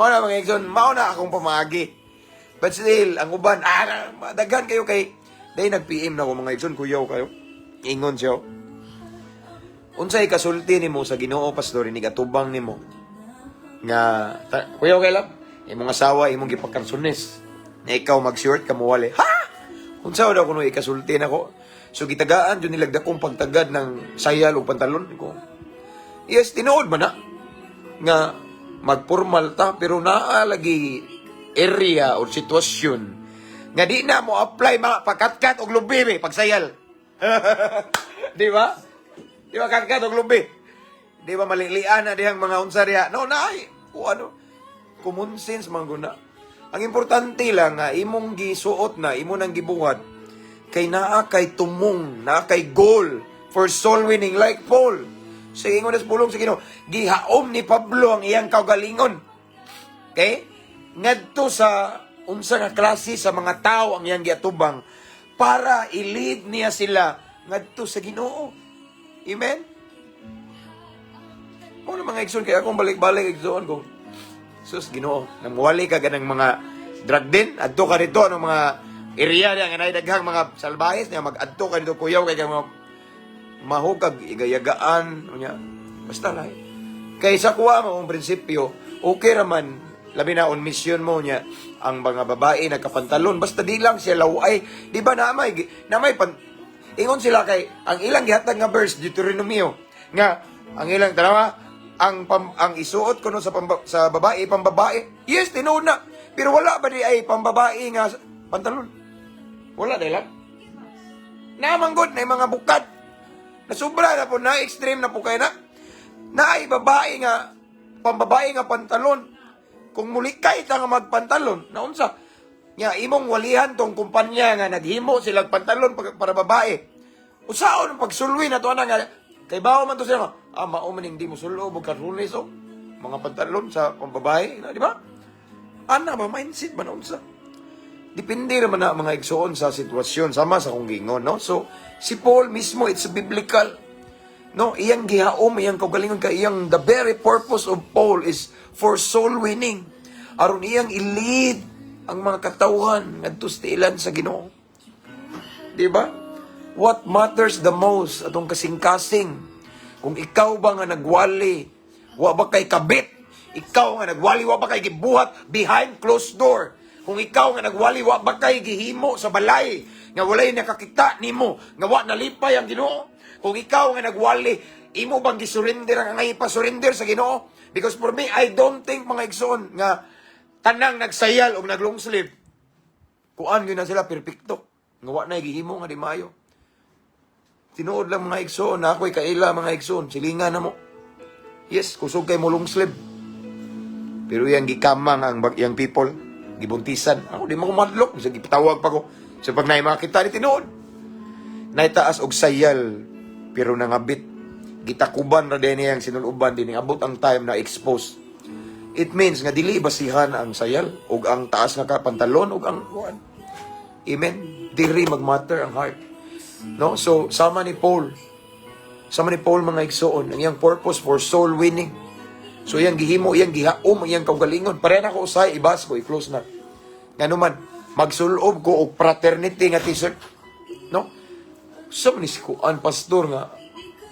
Mao na, mga igsoon, mao na akong pamaagi. But still, ang uban, ah, daghan kayo kay, dahil nag-PM na ko, mga igsoon, kuyaw kayo. Ingon siya. "Unsay kasulti nimo sa Ginoo, pastor, ini gatubang nimo nga ta, kuyaw kay lang imong asawa imong gipakarsunis na ikaw mag-short ka muwali?" Ha, unsa daw kuno ikasulti nako? So gitagaan jud nila dakong pagtagad ng sayal ug pantalon ko. Yes, tinuod man na nga magpormal ta, pero naa lagi area or sitwasyon nga di na mo apply mga pagkatkat og lubi be pagsayal. Di ba? Di ba katkat og lubi? Di ba malilian na dihang mga unsa diha? No, naay. O ano? Common sense man guna. Ang importante lang nga imong gisuot na, imo nang gibuhat kay naa kay tumong, naa kay goal for soul winning like Paul. Sa ingon sa pulong sa Ginoo, gihaom ni Pablo ang iyang kaugalingon. Okay? Ngadto sa unsa nga klase sa mga tao ang iyang giatubang para i-lead niya sila ngadto sa Ginoo. Amen? Mao na, mga igsoon, kaya akong balik-balik, igsoon, kung sus Ginoo, nang muwali ka ganang mga drug den, adto ka dito anong mga area diya nga naay daghang mga salbahes niya, mag-adto ka dito, kuyaw kay kang mga mahukag igayagaan unya basta lahi. Kay sa kuha mo ang prinsipyo, okay raman, labi na on mission mo niya ang mga babae nagkapantalon, basta di lang siya laway. Di ba na may pan, ingon sila kay ang ilang gihatag nga verse, Deuteronomio, nga ang ilang tanawa ang isuot kuno sa babae pambabae. Yes, tinuod na, pero wala ba di ay pambabae nga pantalon? Wala dai lang namanggod na yung mga bukad na sobra na po na extreme na po kay na naay babae nga pambabae nga pantalon. Kung mulikay ta nga magpantalon naunsa nya imong walihan tong kumpanya nga naghimo sila pantalon para babae, usaon ang pagsulwi na to ana nga kay bawo man to sila nga, ah, mao man hindi mo sulob og karunis oh mga pantalon sa pambabae na, di ba? Ana ba, mindset ba na unsa? Depende naman na, mga igsoon, sa sitwasyon, sama sa kong gingon, no? So si Paul mismo, it's biblical, no? Iyang gihaom iyang kaugalingon kay iyang the very purpose of Paul is for soul winning, aron iyang i-lead ang mga katawhan ngadto sa tiilan sa Ginoo. Di ba? What matters the most, atong kasing-kasing. Kung ikaw ba nga nagwali, wa ba kay kabit? Ikaw nga nagwali, wa ba kay gibuhat behind closed door? Kung ikaw nga nagwali, wa ba kay gihimo sa balay nga walay nakakita nimo, nga wa nalipay ang Ginoo? Kung ikaw nga nagwali, imo bang gisurrender ang ngay pa-surrender sa Ginoo? Because for me, I don't think, mga igsoon, nga tanang nagsayal og naglong sleeve, kuan gyud na sila perpekto. Nga wa na gihimo nga di maayo. Tinuod lang, mga igsoon, na ako'y kaila, mga igsoon, silingan na mo. Yes, kusog kay mo long sleeve. Pero yang gikamang ang yang people, gibuntisan. Ako di mo ko madlok, sa gipatawag pa ko. Sa pag naay makita ni tinuod. Naitaas og sayal pero nangabit. Gitakuban ra din niyang sinuluban din abot ang time na expose. It means nga dili basihan ang sayal ug ang taas nga ka pantalon ug ang kuan. Amen. Diri magmatter ang heart. No? So, sama ni Paul. Sama ni Paul, mga igsoon, ang iyang purpose for soul winning. So iyang gihimo, iyang gihaom, ang iyang kaugalingon. Pareha na ko usay, ibas ko, i-close na. Ngano man, magsulob ko og fraternity nga t-shirt. No? Sa man ni si Kuan, pastor nga,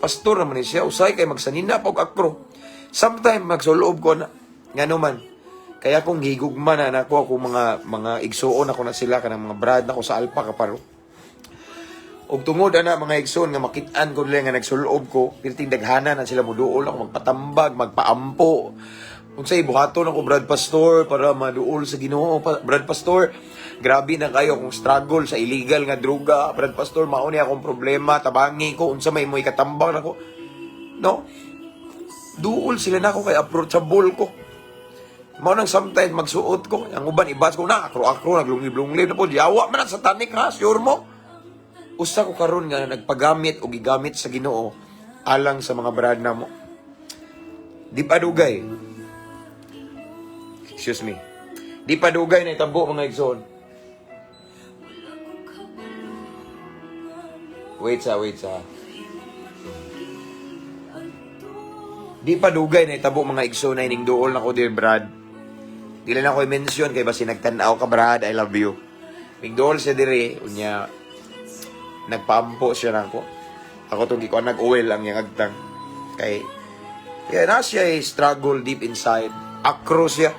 pastor naman ni siya, usay kay magsanina pa og akro. Sometimes magsulob ko na, ngano man, kaya kung gigugma na nako ako mga igsuon ako na sila kanang mga brad nako sa Alpha kaparo. Og tungod ana, mga igsoon, nga makit-an ko nila nga nagsulob ko, pirting daghana na sila muduol ako, magpatambag, magpaampo. Unsay buhaton ako, Brad Pastor, para maduol sa Ginoo? Brad Pastor, grabe na kayo kung struggle sa illegal nga droga. Brad Pastor, mao ni akong problema, tabangi ko, unsa may mo'y katambang nako. No? Duol sila nako kay approachable ko. Mao nang sometimes magsuot ko, ang uban ibas ko na, akro-akro, naglunglib-lunglib na po, yawa man ang satanic ha, sure mo? Usa ko karon nga nagpagamit o gigamit sa Ginoo alang sa mga brad namo. Di pa dugay. Excuse me. Di pa dugay na itabo, mga igsoon. Wait sa, wait sa. Di pa dugay na itabo, mga igsoon, na ining duol nako dear Brad. Di lang ako i-mention kay basi nagtan-aw ka, Brad, I love you. Ning duol siya dire, unya nagpaampo siya nako. Ako tong gikuan nag-oil ang iyang agtang. Kay kaya na siya eh, struggle deep inside. Akro siya.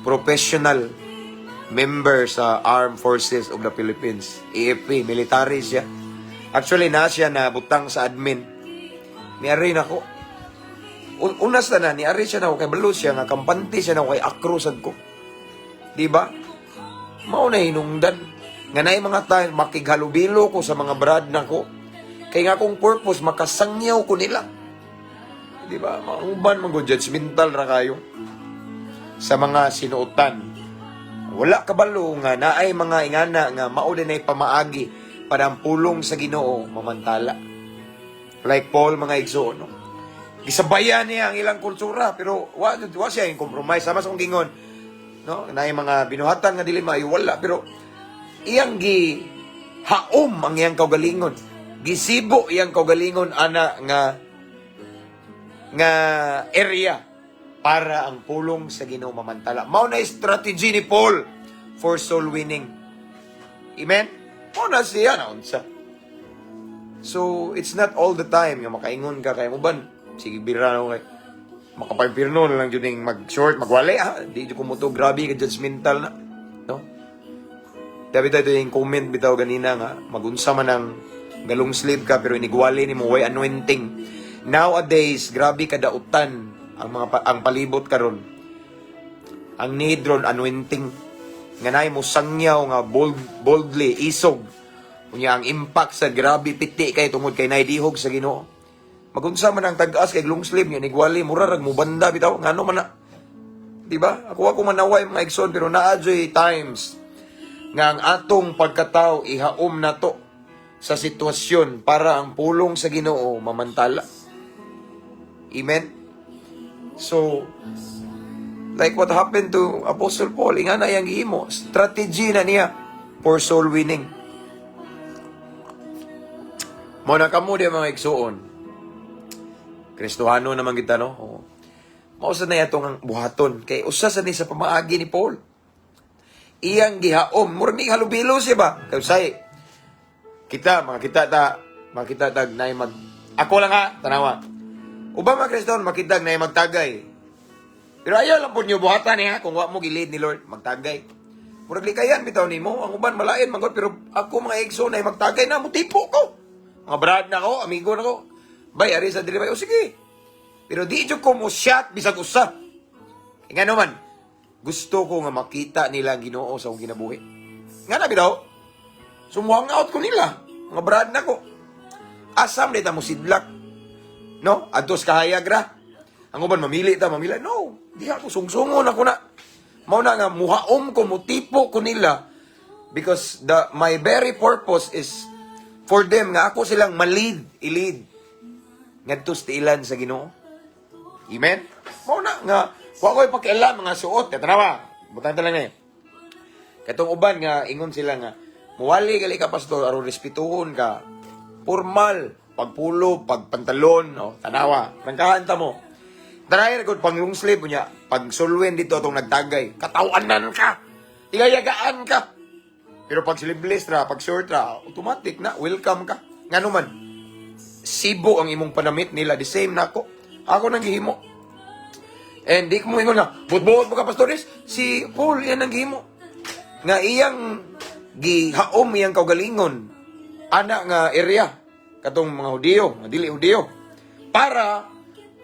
Professional member sa Armed Forces of the Philippines. AFP, military siya. Actually, na siya na butang sa admin. Niari na ko. Unas na na, niari siya na ako kay balo siya, nga kampante siya na ako kay akro sad ko. Di ba? Mao na hinungdan. Nga naay mga time, makighalubilo ko sa mga brad nako. Kay nga akong purpose, makasangyaw ko nila. Di ba? Mga uban, mga judgmental ra kayo sa mga sinuotan. Wala kabalo nga naay mga ingana nga mao din ay pamaagi para ang pulong sa Ginoo mamantala. Like Paul, mga igsoon, no? Gisabayan niya ang ilang kultura pero wa siya yung compromise sama sa kong gingon. No? Naay mga binuhatan nga dili maayo, wala, pero iyang gi haom ang iyang kaugalingon. Gisibo iyang kaugalingon ana nga area para ang pulong sa Ginoo mamantala. Mao na strategy ni Paul for soul winning. Amen? Mao na siya na unsa. So, it's not all the time nga makaingon ka kay uban. Sige, bira na ko kay makapampirno na lang jud ning mag-short, magwali ha. Di jud ko mo to, grabe ka judgmental na. No? Dabi tayo yung comment bitaw ganina nga magunsa man ang galong sleeve ka pero inigwali ni mo way anointing. Nowadays, grabe kadautan ang palibot karon. Ang need ron anointing. Nga naay mo sangyaw nga boldly isog. Unya ang impact sa grabe piti kay tungod kay naay dihog sa Ginoo. Magunsa man ang tag-as kay long sleeve nga nigwali, mura rag mo banda bitaw ngano man na. Di ba? Ako manaway, mga igsoon, pero naa joy times nga ang atong pagkatao ihaom nato sa sitwasyon para ang pulong sa Ginoo mamantala. Amen? So, like what happened to Apostle Paul, ingana iyang gihimo, strategy na niya for soul winning. Mo na kamo di mga igsuon. Kristohano naman kita, no? Oo. Mao sa na itong ang buhaton kay usa sa ni sa pamaagi ni Paul. Iyang gihaom, murag ni halubilo siya ba? Kay usay kita makita ta makita tag nay mag ako lang ha, tanawa. Uban mga Kristohano makita nay magtagay. Pero ayaw lang po niyo buhatan niya kung wa mo gilid ni Lord magtagay. Murag likayan bitaw nimo, ang uban malain man gud, pero ako, mga igsoon, nay magtagay na mo tipo ko. Mga brad na ko, amigo na ko. Bay, ari sa diri bay, o sige. Pero di jud ko mo shot bisag usa. Nga naman, gusto ko nga makita nila ang Ginoo sa akong kinabuhi. Nga na bitaw. So muhang out ko nila. Mga brad na ko. Asam di ta mo sidlak. No? Adtos kahayag ra. Ang uban mamili ta, mamili. No, di ako sungsungon ako na. Mao na nga muhaom ko, mutipo ko nila because the my very purpose is for them nga ako silang malid, ilid ngadto sa tiilan sa Ginoo. Amen? Mao na nga wa ko'y pakialam mga suot. Tanawa, butang ta lang ni. Katong uban nga ingon sila nga Muwali gali ka, pastor, aron respetuhon ka. Formal, pagpulo, pagpantalon, no, tanawa, prangkahan ta mo. Try gud pang long sleeve niya, pag sulwen dito atong nagtagay, katawanan ka. Igayagaan ka. Pero pag sleeveless ra, pag short ra, automatic na welcome ka. Ngano man, sibo ang imong panamit nila, the same nako. Ako nang gihimo. And di ko mo ingon nga, "Buot-buot mo ka, pastores." Si Paul, yan ang gihimo. Nga iyang gihaom iyang kaugalingon ana nga area katong mga Hudiyo, nga dili Hudiyo, para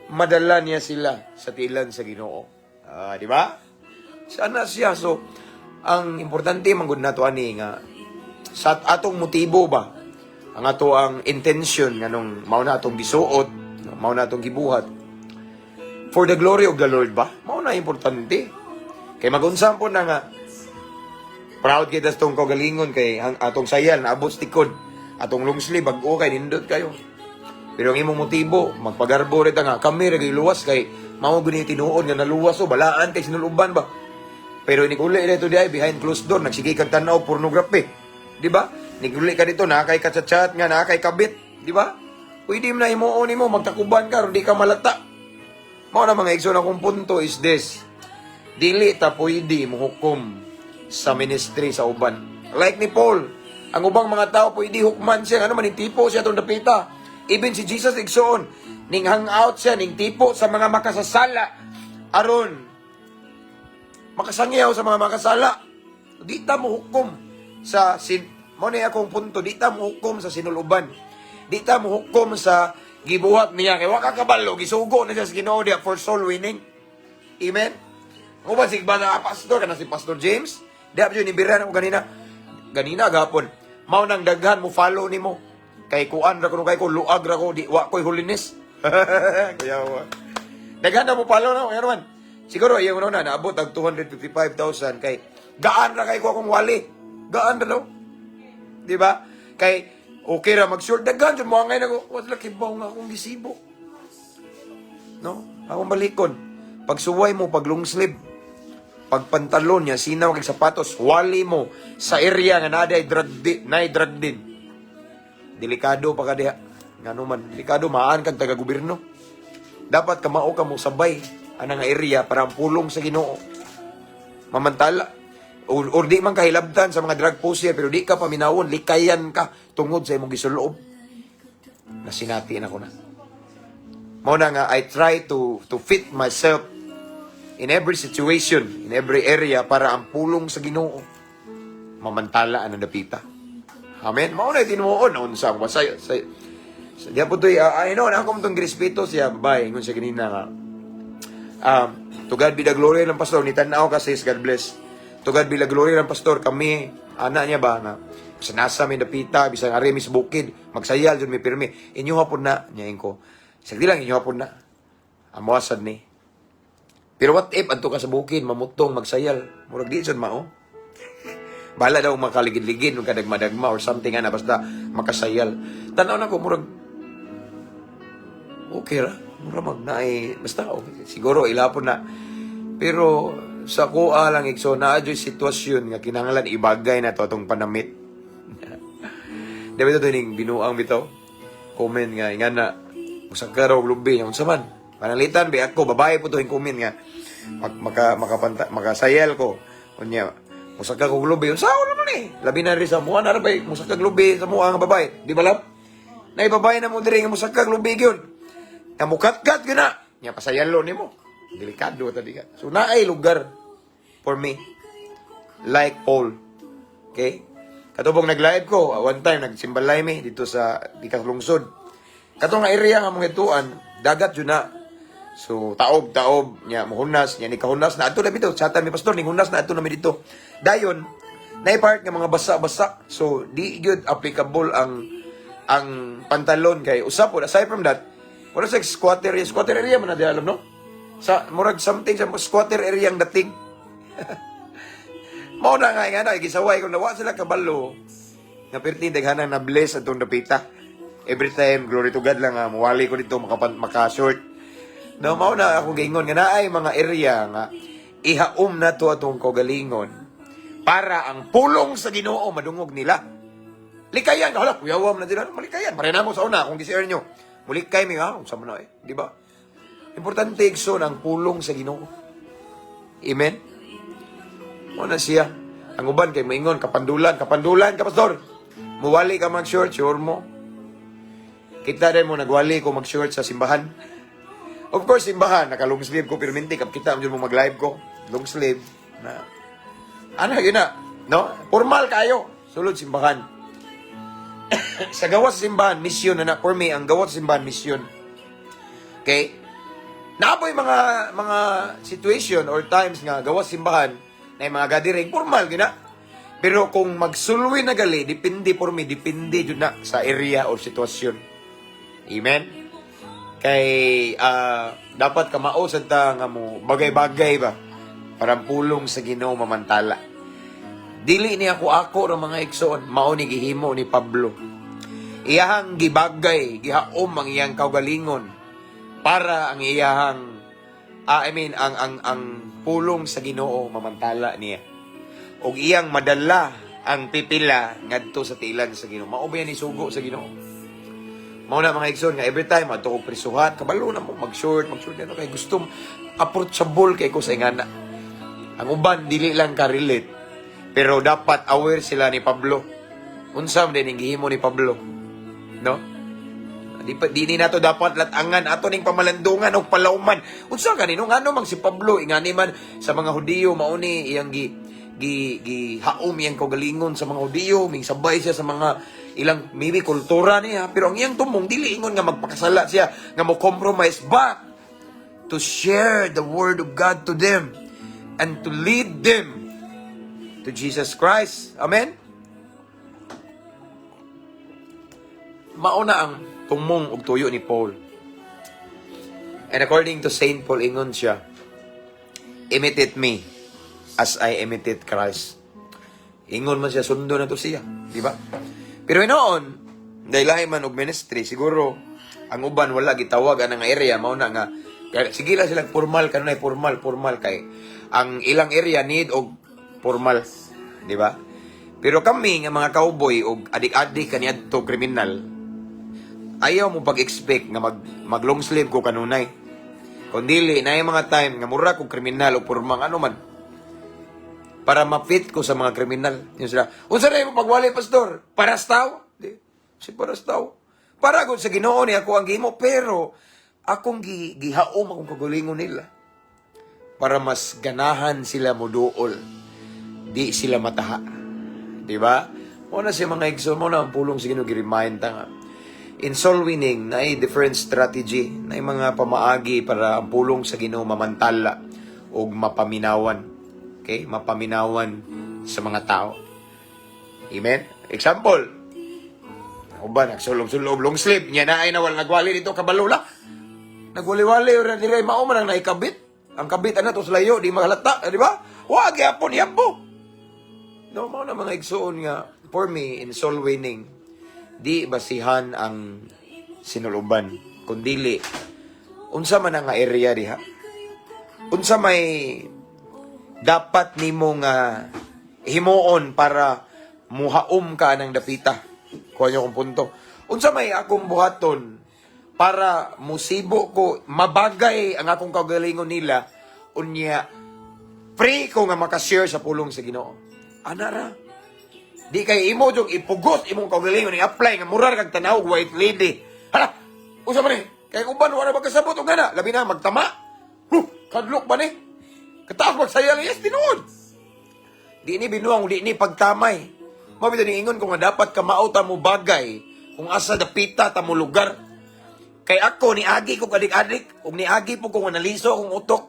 madala niya sila sa tilan sa Ginoo. Ah, di ba? Sana siya. So, ang importante man gud nato ani nga sa atong motibo ba, ang ato ang intention nganong mao na atong gisuot, mao na atong gibuhat for the glory of the Lord ba? Mao na importante. Kay magunsa po na nga proud kita sa atong kaugalingon kay ang atong sayal naabot sa tikod. Atong long sleeve bag-o kay nindot kayo. Pero ang imong motibo, magpagarbo rin nga kami ra luwas kay mao guni tinuod nga naluwas o balaan kay sinuluban ba. Pero inig-uli na ito di ay behind closed door, nagsige kag tan-aw pornography. Di ba? Niguli ka dito, naa kay kachat-chat nga, naa kay kabit. Di ba? Pwede mo na himuon nimo, magtakuban ka, di ka malata. Mao na, mga igsoon, akong punto is this. Dili ta pwede muhukom sa ministry sa uban. Like ni Paul, ang ubang mga tao pwede hukman siya, ano man ning tipo siya atong dapita. Even si Jesus, igsoon, ning hang out siya, ning tipo sa mga makasasala aron makasangyaw sa mga makasala. Di ta mo hukom sa sin mo ni akong punto, di ta mo hukom sa sinuluban. Di ta mo hukom sa gibuhat niya kay wa ka kabalo gisugo na siya sa Ginoo diya for soul winning. Amen. Mo ba si ba pastor kana si Pastor James? Di ba yun ibiran ako ganina? Ganina gapon. Mao nang daghan mo follow nimo. Kay kuan ra kuno kay ko luag ra ko di wa ko'y holiness. Kuya wa. Daghan na mo follow na ano man. Siguro iyang una naabot ang 255,000 kay gaan ra kay ko akong wali. Gaan ra daw. Di ba? Kay okay ra mag-short daghan jud mo angay nako. Wala kibaw nga akong gisibo. No? Akong balikon. Pagsuway mo, pag long sleeve, pag pantalon niya, sinaw kay sapatos, wali mo sa area nga naa drug di, naay drug din. Delikado pa ka diha. Ngano man, delikado maan kag taga gobyerno. Dapat kamao ka mo sabay ana nga area para ang pulong sa Ginoo mamantala. Or di man kahilabtan sa mga drug pusher pero di ka paminawon, likayan ka tungod sa imong gisuloob. Nasinati na ko na. Mao na nga I try to fit myself in every situation, in every area para ang pulong sa Ginoo mamantala ang dapita. Amen. Mao na tinuon unsa ang wasay sa sa diya po to'y, I know, na akong itong respeto siya, babae, ingon siya ganina nga, to God be the glory ng pastor, ni tanaw kasi, God bless. To God be the glory ng pastor, kami, ana niya ba, nga, bisan nasa may dapita, bisan ari mi sa bukid, magsayal, dyan may pirmi. Inyo hapon na, niyain ko. Sagdi lang, inyo hapon na. Amuasad ni. Pero what if, adto ka sa bukid, mamutong, magsayal, murag di jud mao. Bahala daw makaligid-ligid, magkadagma-dagma or something, ana, basta makasayal. Tanaw na ko, murag, okay ra. Mura mag naay, basta okay. Siguro ilapon na. Pero sa kuha lang, igso, naa jud sitwasyon nga kinahanglan ibagay na to atong panamit. Di ba ito ning binuang bitaw? Comment nga, nga na, usag ka raw lubi, unsa man. Panalitan, be ako, babae po to yung comment nga, makapanta, makasayal ko. Unya, usag ka kog lubi, unsa ako naman eh. Labi na rin sa muha na rin ba, musag kag lubi sa muha nga babae. Di ba lab? Na babae na mo diri nga musag kag lubi gyud. Nga mukat-kat gyud na. Nya pasayalo nimo. Delikado ta ka. So naay lugar for me. Like Paul. Okay? Katubong nag-live ko, one time nagsimbalay mi dito sa Bikas Lungsod. Katong nga area nga mga ituan, dagat yun na. So taob taob nya muhunas nya ni kahunas na adto na dito chatan mi pastor ning hunas na adto na mi dito. Dayon naay part nga mga basa-basa. So di gyud applicable ang pantalon kay usap po aside from that wala sa squatter area man na di alam no. Sa murag something sa squatter area ang dating. Mao na nga nga na gisaway kung nawa sila kabalo nga perti daghanan na bless atong dapita. Every time glory to God lang nga muwali ko dito makapan maka short. No, mao na ako giingon nga naay mga area nga ihaom na to atong kaugalingon Para ang pulong sa Ginoo madungog nila. Likayan, hala, kuyawa man na sila, malikayan. Pare namo sa una, kung gi-share nyo. Mulikay mi ha, unsa man na eh, di ba? Importante, igsoon, ang pulong sa Ginoo. Amen? Mo na siya. Ang uban kay moingon, kapandulan, kapandulan ka, pastor. Muwali ka mag-short, sure mo. Kita din mo nagwali ko mag-short sa simbahan. Of course, simbahan, naka long sleeve ko, pero minti, kap kita mo mag-live ko. Long sleeve. Na, ano, yun na. No? Formal kayo. Sulod simbahan. Sa gawas sa simbahan, mission na na. For me, ang gawas sa simbahan, mission. Okay? Naapoy mga situation or times nga gawas simbahan na yung mga gathering, formal gina. Pero kung magsulwi na gali, depende for me, depende jud na sa area or sitwasyon. Amen? Kay dapat kamao sad ta nga mo bagay-bagay ba para ang pulong sa Ginoo mamantala. Dili ni ako ako ra, mga igsoon, mao ni gihimo ni Pablo. Iyahang gibagay, gihaom ang iyang kaugalingon para ang iyahang I mean ang pulong sa Ginoo mamantala niya. Og iyang madala ang pipila ngadto sa tiilan sa Ginoo. Mao ba yan isugo sa Ginoo? Mao na, mga igsoon, nga every time adto kog prisuhan, kabalo na mo mag-short, mag-short ano kay gusto approachable kay ko sa ingana. Ang uban dili lang ka-relate, pero dapat aware sila ni Pablo. Unsa man din ang gihimo ni Pablo? No? Di pa di ni nato dapat latangan ato ning pamalandungan og palawman. Unsa kanino, ngano mang si Pablo ingani man sa mga Hudiyo, mao ni iyang gi gi gi haom iyang kaugalingon sa mga Hudiyo, ming sabay siya sa mga ilang maybe kultura niya, pero ang iyang tumong dili ingon nga magpakasala siya, nga mo compromise, but to share the word of God to them and to lead them to Jesus Christ. Amen? Mauna ang tumong og tuyo ni Paul. And according to Saint Paul, ingon siya, "Imitate me as I imitate Christ." Ingon man siya, sundo na to siya. Di ba? Pero hinoon, dahil lahi man og ministry, siguro, ang uban wala gitawag ang area, mao na nga, kaya sige lang sila formal, kanunay formal, formal kay ang ilang area need og formal, di ba? Pero kami nga mga cowboy og adik-adik kaniadto kriminal, ayaw mo pag-expect nga mag long sleeve ko kanunay. Kung dili, na yung mga time nga mura kog kriminal o pormang ano man, para ma-fit ko sa mga kriminal. Yun sila, "Unsa na yung pagwali, pastor? Paras tao?" Di, si paras tao. Para gud sa Ginoo ni ako ang gihimo, pero akong gihaom akong kagalingon nila para mas ganahan sila moduol. Di sila mataha. Di ba? Mo na siya, mga igsoon, mo na ang pulong sa Ginoo gi-remind ta nga. In soul winning, na different strategy, na mga pamaagi para ang pulong sa Ginoo mamantala og mapaminawan. Okay? Mapaminawan sa mga tao. Amen? Example, ako ba, nagsulog-sulob, long sleeve, niya na ay nawala nagwali dito, kabalo la. Nagwali-wali, ora dire, mao man ang naikabit. Ang kabit, ano, to sa layo, di mahalata, di ba? Wa, gyapon, yapo. No, mao na, mga igsoon, nga, for me, in soul winning, di basihan ang sinuluban, kundili, unsa man ang nga area diha. Unsa may dapat nimo nga himuon para muhaom ka ng dapita. Kuha niyo kong punto. Unsa may akong buhaton para musibo ko, mabagay ang akong kaugalingon nila, unya free ko nga makashare sa pulong sa Ginoo. Ana ra. Di kay imo jung ipugot imong kaugalingon, i-apply nga murar kag tanaw white lady. Hala, unsa man ni? Kay uban wala magkasabot og ngana, labi na magtama. Huh, kadlok ba ni? Kataas magsaya, yes, tinuod. Di ni binuang, di ni pagtamay. Mao bitaw ni ingon ko nga dapat kamao ta mo bagay kung asa dapita ta mo lugar. Kay ako ni agi ko kadik-adik ug niagi po ko nga naliso akong utok.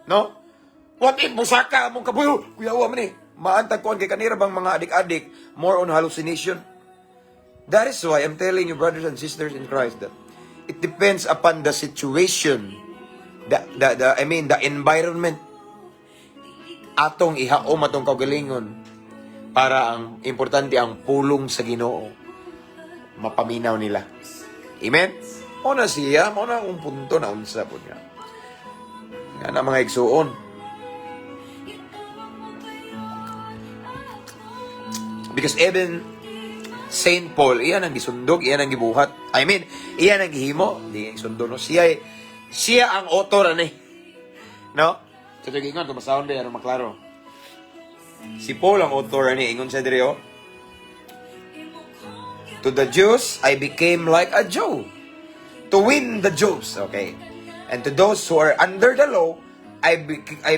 No? What if musaka among kabuyo? Kuyawa man ni. Maantag kuan kay kanira bang mga adik-adik more on hallucination. That is why I'm telling you, brothers and sisters in Christ, that it depends upon the situation, the I mean the environment atong ihaom atong kaugalingon para ang importante, ang pulong sa Ginoo mapaminaw nila. Amen? Mao na siya, mao na akong punto na unsa po niya. Nga na, mga igsuon. Because even Saint Paul, iyan ang gisundog, iyan ang gibuhat. I mean, iyan ang gihimo, di ang sundog, no? Siya ang author ani. No? Sa ito ingon, kung basahon ba, aron maklaro. Si Paul ang author ani, ingon sa diri, oh. "To the Jews, I became like a Jew to win the Jews." Okay. "And to those who are under the law, I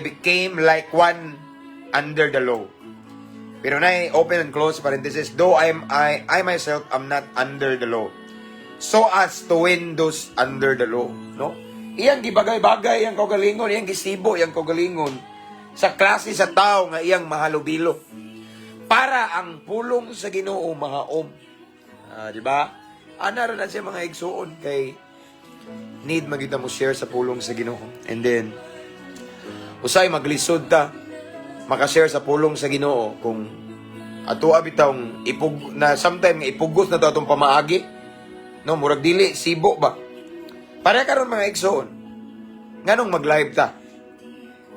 became like one under the law." Pero na open and close parenthesis, "though I myself am not under the law. So as to win those under the law." No? Iyang gibagay-bagay iyang kaugalingon, iyang gisibo iyang kaugalingon sa klase sa tao nga iyang mahalubilo. Para ang pulong sa Ginoo mahaom. Ah, di ba? Ana ra na siya, mga igsuon, kay need magita mo share sa pulong sa Ginoo. And then usay maglisod ta makashare sa pulong sa Ginoo kung ato bitawng ipug na sometime nga ipugos na to atong pamaagi, no? Murag dili sibo ba. Para karon, mga igsoon, nganong mag-live ta,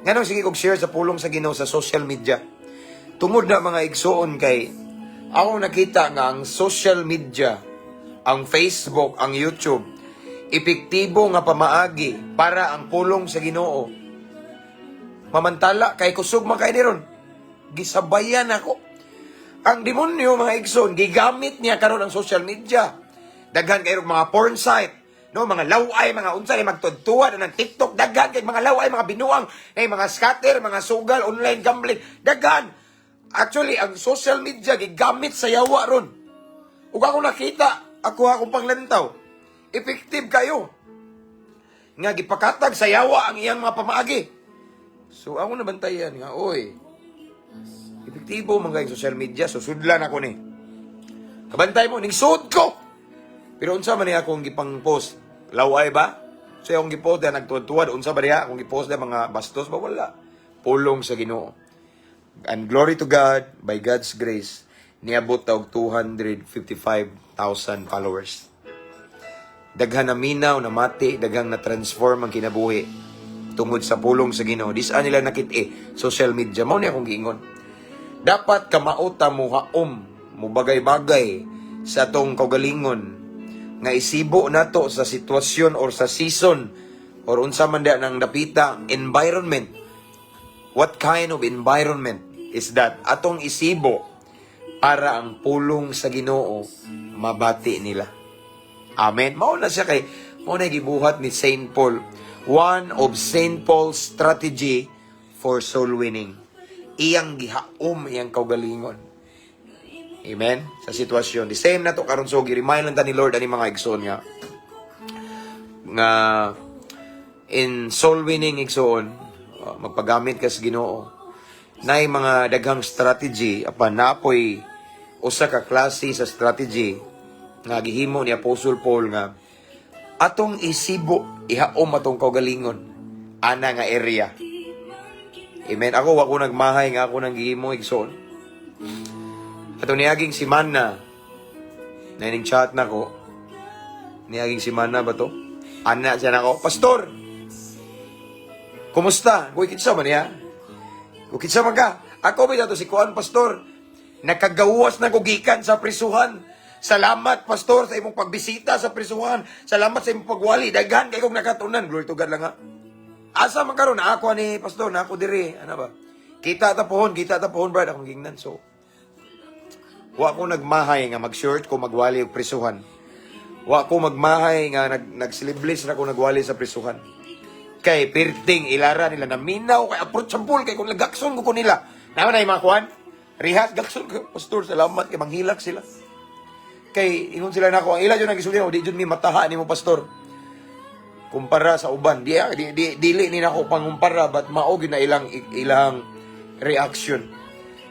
nganong sige kog share sa pulong sa Ginoo sa social media? Tungod na, mga igsoon, kay ako nakita nga ang social media, ang Facebook, ang YouTube, epektibo nga pamaagi para ang pulong sa Ginoo mamantala kay kusog man kay ron. Gisabayan ako. Ang demonyo, mga igsoon, gigamit niya karon ang social media. Daghan kayo mga porn site, no, mga laway, mga unsa ni magtudtuan ng TikTok, daghan kay mga laway, mga binuang, nay mga scatter, mga sugal, online gambling, daghan. Actually, ang social media gigamit sa yawa ron. Ug ako nakita, ako akong panglantaw. Effective kayo nga gipakatag sa yawa ang iyang mga pamaagi. So ako nabantayan nga, oy, epektibo man kayong social media, so sudlan ako ni. Kabantay mo, ning sud ko! Pero unsa man niya akong gipang post? Laway ba? So akong gipost diha nagtuwad-tuwad, unsa ba diha? Akong gipost diha mga bastos ba? Wala. Pulong sa Ginoo. And glory to God, by God's grace, niabot ta og 255,000 followers. Daghan na minaw, namati, daghang na transform ang kinabuhi tungod sa pulong sa Ginoo. Di saan nila nakit social media. Mao ni akong giingon. Dapat kamao ta mo haom, mo bagay-bagay sa atong kaugalingon nga isibo nato sa sitwasyon or sa season or unsa man diha nang dapita environment. What kind of environment is that atong isibo para ang pulong sa Ginoo mabati nila? Amen. Mao na siya kay mao na gibuhat ni Saint Paul. One of Saint Paul's strategy for soul winning. Iyang gihaom iyang kaugalingon. Amen. Sa sitwasyon. The same na to karon, so gi-remind lang ta ni Lord ani, mga igsoon, nga in soul winning, igsoon, magpagamit ka sa Ginoo. Nay mga daghang strategy, apan napoy usa ka klase sa strategy nga gihimo ni Apostle Paul nga atong isibo, ihaom atong kaugalingon ana nga area. Amen. Ako, wa ko nagmahay nga ako nang gihimo, igsoon. Ato niaging simana na ining chat na ko. Niaging simana ba to? Ana siya nako, "Pastor. Kumusta?" Kuy, kinsa man niya? Kung kinsa man ka? "Ako ba to si Kuan, Pastor? Nakagawas na ko gikan sa prisuhan. Salamat, Pastor, sa imong pagbisita sa prisuhan. Salamat sa imong pagwali. Daghan kay kong nakatunan." Glory to God lang ha. "Asa man karon?" "Ako ani, Pastor, na ako diri." Ano ba? "Kita ta pohon, kita ta pohon, brad," akong gingnan. So, wa ko nagmahay nga mag-short ko magwali og prisuhan. Wa ko magmahay nga nag-sleeveless na ko nagwali sa prisuhan. Kay pirting ilara nila na minaw kay approachable kay kung nagakson ko nila. Naman ay mga kuan. Rihas gakson ko, "Pastor, salamat kay manghilak sila." Kay ingon sila nako, ang ila jud nagisulti, "Di jud mi mataha nimo, Pastor." Kumpara sa uban, di di, di dili ni nako pangumpara, but mao gyud na ilang reaction.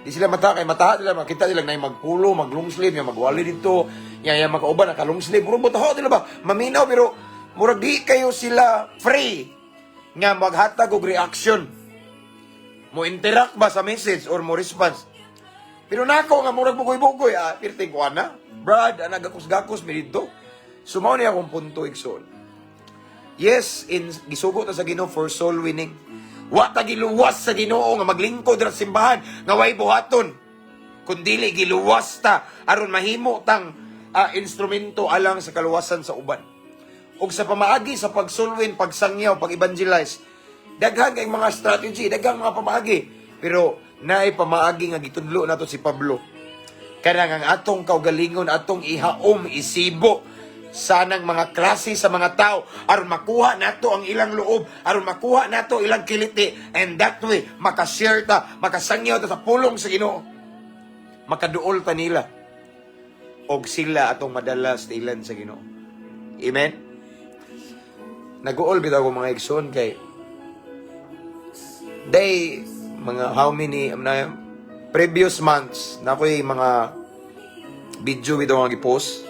Di sila mata kay mataha nila makita nila na magpulo, mag long sleeve, ya magwali dito, ya ya makauban naka long sleeve, murag mataha nila ba? Maminaw pero murag di kayo sila free nga maghatag og reaction. Mo interact ba sa message or mo response. Pero nako nga murag bugoy-bugoy, ah, pirting ko ana. Brad, ana gakos-gakos mi dito. So mao ni akong punto, igsoon. Yes, in gisugo ta sa Ginoo for soul winning. Wa ta giluwas sa Ginoo nga maglingkod ra sa simbahan nga way buhaton. Kundili giluwas ta aron mahimo tang instrumento alang sa kaluwasan sa uban. Ug sa pamaagi sa pag-soul win, pagsangyaw, pag-evangelize, daghan kay mga strategy, daghang mga pamaagi. Pero naay pamaagi nga gitudlo nato si Pablo. Kanang ang atong kaugalingon, atong ihaom, isibo sanang mga klase sa mga tao aron makuha nato ang ilang loob, aron makuha nato ilang kiliti, and that way makashare ta, makasangyaw ta sa pulong sa Ginoo, makaduol ta nila og sila atong madala sa ilan sa Ginoo. Amen. Nag-uol bitaw ko, mga igsoon, kay day mga how many na previous months na ako'y mga video bitaw nga gipost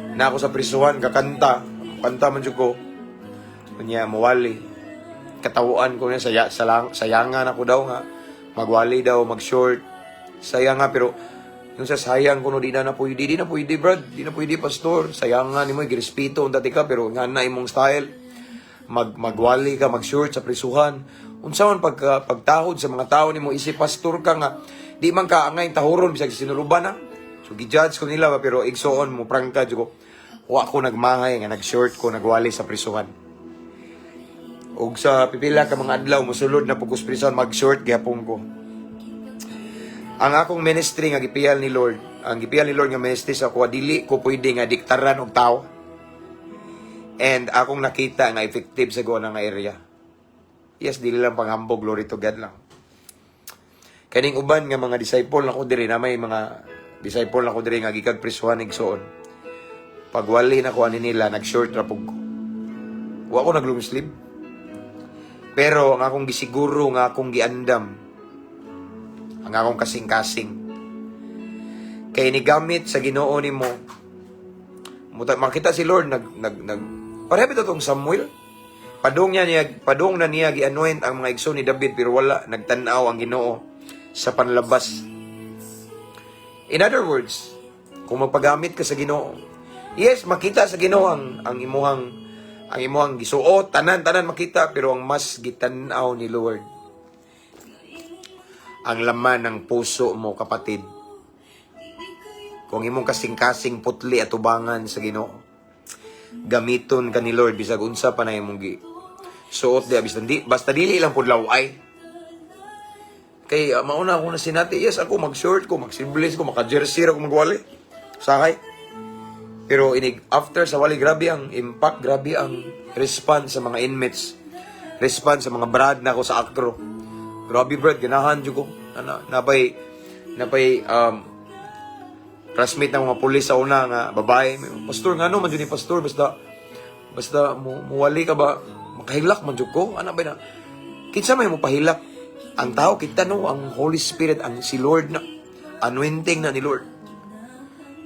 na ako sa prisuhan kakanta kanta man jud ko. Unya mowali, katawuan ko niya saya salang, sayangan ako daw nga magwali daw, mag-short, sayang nga. Pero yung sa sayang kuno, di na na pwede, di na pwede, brad, di na pwede, pastor. Sayangan nimo, girespeto unta ka, pero nga na imong style, magwali ka, mag-short sa prisuhan, unsa man pagka pagtahod sa mga tao nimo isip pastor ka nga di man ka angay tahuron bisag sinuluban na? So gi-judge ko nila ba, pero igsoon, mo prangka jud ko, wa ko nagmahay nga nag-short ko, nagwali sa prisuhan. Ug sa pipila ka mga adlaw, mosulod na pud ko sa prison, mag-short gyapon ko. Ang akong ministry nga gipiyal ni Lord, ang gipiyal ni Lord nga ministry sa ako, dili ko pwede nga diktaran og tao. And akong nakita nga effective sa na nga area. Yes, dili lang panghambog, glory to God lang. Kaning uban nga mga disciple nako diri na, may mga disciple nako diri nga gikag prisuhan, igsoon. Pagwali na ko ani nila, nag-short ra pug ko. Wa ko nag-long sleeve. Pero ang akong gisiguro nga akong giandam, ang akong kasing-kasing. Kay ni gamit sa Ginoo nimo, muta makita si Lord nag nag nag pareha bitaw tong Samuel. Padung na niya gi-anoint ang mga igsoon ni David, pero wala nagtan-aw ang Ginoo sa panlabas. In other words, kung magpagamit ka sa Ginoo, yes, makita sa Ginoo ang imuhang gisuot, tanan-tanan makita, pero ang mas gitan-aw ni Lord ang laman ng puso mo, kapatid. Kung imong kasing-kasing putli at tubangan sa Ginoo, gamiton ka ni Lord bisag unsa pa na imong gi suot di bisan di basta dili lang pud laway. Kay mauna ako na sinati, yes, ako mag-short ko, mag-sleeveless ko, maka-jersey ra ko magwali. Sahay. Pero inig after sa wali, grabe ang impact, grabe ang response sa mga inmates. Response sa mga brad na ako sa Acro. Grabe, brad, ganahan jud ko. Ana, napay classmate ng mga pulis sa una nga babae. "Pastor, ngano man jud ni pastor, basta mo muwali ka ba, makahilak man jud ko." Ana ba na? Kinsa may mo pahilak? Ang tao kita no, ang Holy Spirit, ang si Lord na anointing na ni Lord.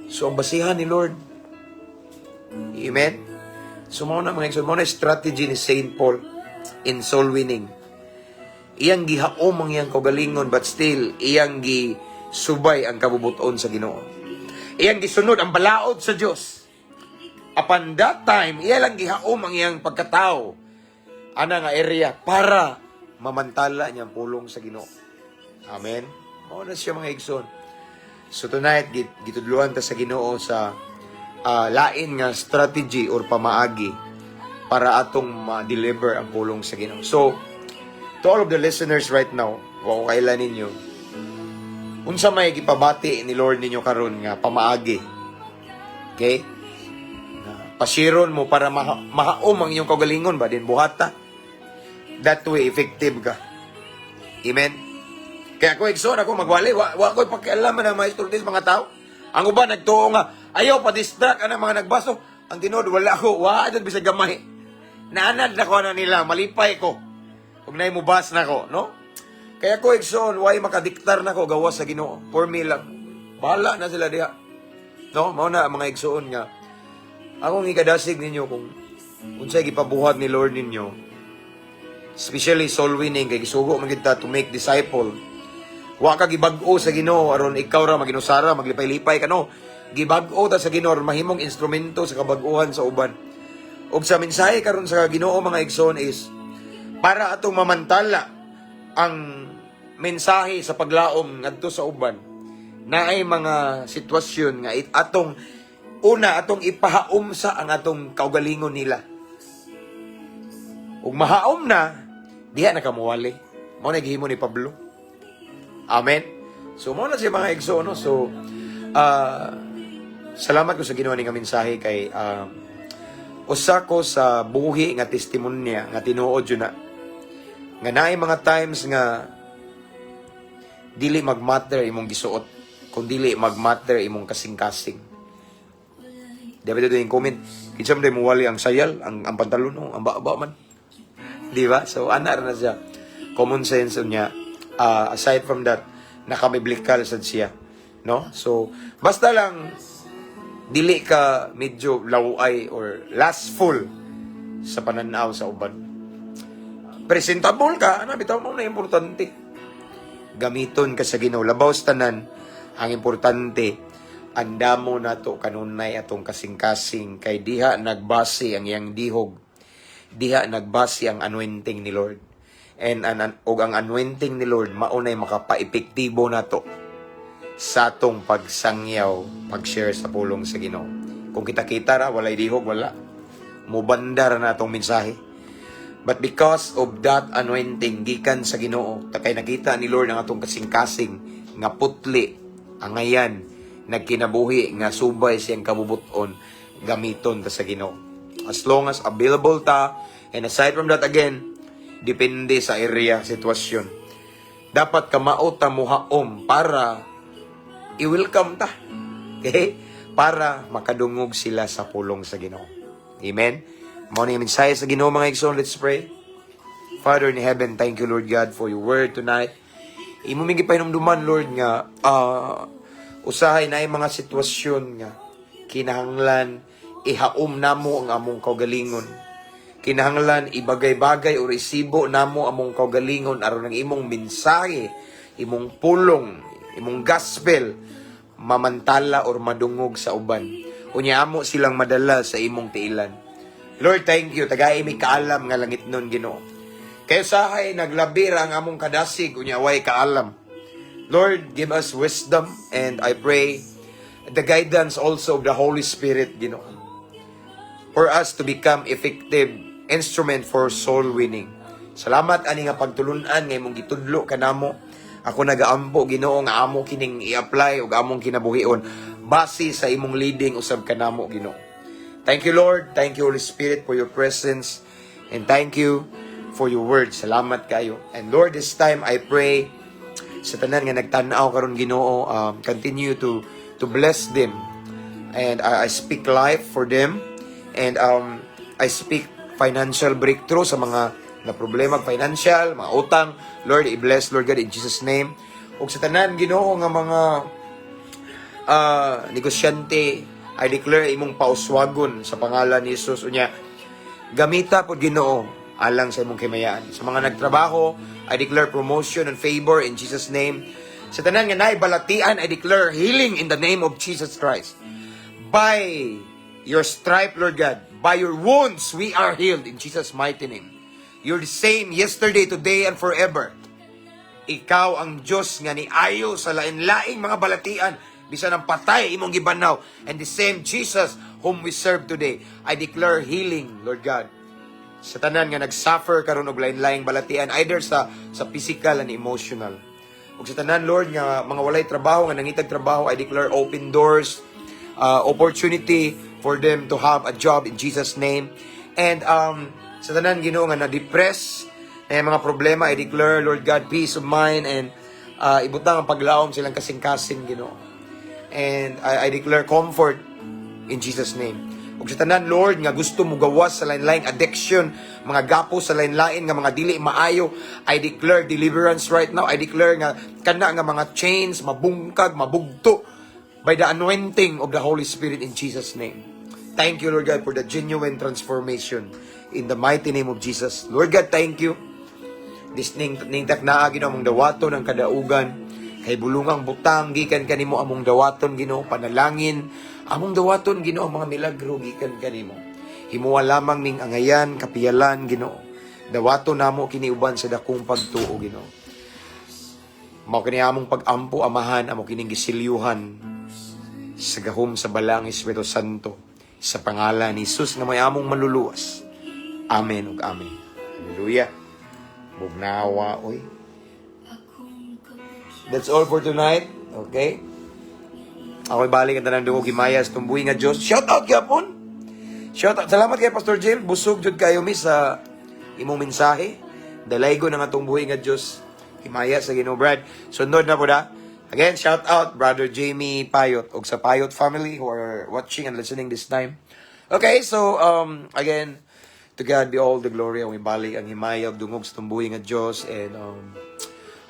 So ang basihan ni Lord. Amen. So mao na, mga igsoon, mao na strategy ni Saint Paul in soul winning. Iyang gihaom ang iyang kaugalingon, but still iyang gisubay ang kabubuton sa Ginoo. Iyang gisunod ang balaod sa Dios. Upon that time, iya lang gihaom ang iyang pagkatao ana nga area para mamantala niya ang pulong sa Ginoo. Amen. Mao na siya, mga igsoon. So tonight gitudluan ta sa Ginoo sa lain nga strategy or pamaagi para atong ma-deliver ang pulong sa Ginoo. So to all of the listeners right now, wa ko kaila ninyo. Unsa may gipabati ni Lord ninyo karon nga pamaagi? Okay? Na pasiron mo para mahaom ang inyong kaugalingon ba din buhata. That way effective ka. Amen. Kaya ako, igsoon, ako magwali, wa ko pakialaman ang mga istorya sa mga tao. Ang uban nagtuo nga ayaw pa distract ang mga nagbaso. Ang tinuod, wala ako, wa jud bisag gamay. Naanad na ko na nila, malipay ko. Ug nay mubas na ko, no? Kaya ko, igsoon, why makadiktar na ko gawas sa Ginoo. For me lang. Bahala na sila diha. No, mao na, mga igsoon, nga akong ikadasig ninyo kung unsay gipabuhat ni Lord ninyo, especially soul winning, kay gisugo man kita to make disciple. Wa ka gibag-o sa Ginoo aron ikaw ra maginusara, maglipay-lipay ka, no? Gibag-o ta sa Ginoo aron mahimong instrumento sa kabag-ohan sa uban. Ug sa mensahe karon sa Ginoo, mga igsoon, is para atong mamantala ang mensahe sa paglaom ngadto sa uban. Naay mga sitwasyon nga atong una atong ipahaom sa ang atong kaugalingon nila. Ug mahaom na, diha na kamuwali. Mao na gihimo ni Pablo. Amen. So mao na siya, mga igsoon, no. So salamat ko sa Ginoo ni nga mensahe kay usa ko sa buhi nga testimonya nga tinuod jud na nga naay mga times nga dili magmatter imong gisuot kung dili magmatter imong kasing-kasing. Di ba dito yung comment? Kinsa man day muwali ang sayal, ang pantalon, no, ang baba man. Di ba? So, ana ra na siya. Common sense niya. Aside from that, naka-biblical sad siya. No? So, basta lang, dili ka medyo laway or lustful sa pananaw sa uban. Presentable ka, ano, bitaw mo na importante. Gamiton ka sa Ginoo. Labaw sa tanan, ang importante, andamo nato kanunay atong kasing-kasing kay diha nagbase ang iyang dihog. Diha nagbase ang anointing ni Lord. And an, og ang anointing ni Lord maunay makapaepektibo nato sa atong pagsangyaw, pag-share sa pulong sa Ginoo. Kung kita-kita ra, walay dihog, wala. Mubanda ra na atong mensahe. But because of that anointing gikan sa Ginoo, takay nakita ni Lord ang atong kasing-kasing nga putli, angayan, nagkinabuhi nga subay siyang kabubuton, gamiton ta sa Ginoo. As long as available ta, and aside from that again, depende sa area, sitwasyon. Dapat kamao ta muhaom para i-welcome ta. Okay? Para makadungog sila sa pulong sa Ginoo. Amen? Mao ni mensahe sa Ginoo, mga igsoon. Let's pray. Father in heaven, thank you, Lord God, for your word tonight. Imo ming gipahinumduman, Lord, nga usahay na mga sitwasyon nga kinahanglan ihaom namo ang among kaugalingon. Kinahanglan ibagay-bagay o resibo namo among kaugalingon aron ang imong mensahe, imong pulong, imong gospel mamantala or madungog sa uban. Unya amo silang madala sa imong tiilan. Lord, thank you. Tagai mi kaalam nga langit nun, Ginoo. Kaya usahay naglabi ra ang among kadasig unya way kaalam. Lord, give us wisdom and I pray the guidance also of the Holy Spirit, Ginoo, for us to become effective instrument for soul winning. Salamat ani nga pagtulunan nga imong gitudlo kanamo. Ako nagaampo, Ginoo, nga amo kining i-apply ug among kinabuhion base sa imong leading usab kanamo, Ginoo. Thank you, Lord. Thank you, Holy Spirit, for your presence and thank you for your word. Salamat kayo. And Lord, this time I pray sa tanan nga nagtan-aw karon, Ginoo, continue to bless them and I speak life for them and I speak financial breakthrough sa mga na problema financial, mga utang. Lord, i-bless, Lord God, in Jesus' name. Ug sa tanan, Ginoo, nga mga negosyante, I declare imong pauswagon sa pangalan ni Jesus. Unya gamita pod, Ginoo, alang sa imong kimayaan. Sa mga nagtrabaho, I declare promotion and favor in Jesus' name. Sa tanan nga naay balatian, I declare healing in the name of Jesus Christ. By your stripe, Lord God, by your wounds, we are healed in Jesus' mighty name. You're the same yesterday, today, and forever. Ikaw ang Diyos nga niayo sa lain-laing mga balatian bisan ang patay imong gibanhaw, and the same Jesus whom we serve today, I declare healing, Lord God, sa tanan nga nagsuffer karon og lain-laing balatian either sa physical and emotional. Ug sa tanan, Lord, nga mga walay trabaho nga nangitag trabaho, I declare open doors, opportunity for them to have a job in Jesus' name. And sa tanan, Ginoo, nga na-depress na mga problema, I declare, Lord God, peace of mind and ibutang ang paglaom silang kasing-kasing, Ginoo. And I declare comfort in Jesus' name. Ug sa tanan, Lord, nga gusto mo gawas sa lain-laing addiction, mga gapo sa lain-lain nga mga dili maayo, I declare deliverance right now. I declare nga kana nga mga chains mabungkag, mabugto by the anointing of the Holy Spirit in Jesus' name. Thank you, Lord God, for the genuine transformation in the mighty name of Jesus. Lord God, thank you. This ning taknaa, Ginoo, among dawaton ang kadaugan kay bulungang butang gikan kanimo among dawaton, Ginoo, panalangin among dawaton, Ginoo, mga milagro gikan kanimo. Himuha lamang ning angayan, kapiyalan, Ginoo. Dawaton namo kini uban sa dakong pagtuo, Ginoo. Mao kini among pag-ampo, Amahan, amo kining gisilyuhan sa gahom sa Balaang Espiritu Santo, sa pangalan ni Jesus nga may among Manluluwas. Amen ug amen. Hallelujah. Bugnawa oy. That's all for tonight. Okay? Ako'y balik ang tanang dungog himaya sa tumbuhi nga Diyos. Shout out gyapon! Shout out. Salamat kay Pastor Jill. Busog jud kayo mi sa imong mensahe. Dalaygo na nga atong buhi nga Diyos. Himaya sa Ginoo, Brad. Sunod na po da. Again, shout out Brother Jamie Payot og sa Payot family who are watching and listening this time. Okay, so again, to God be all the glory. Ang ibalik ang himaya og dungog sa tumbuhi nga Diyos and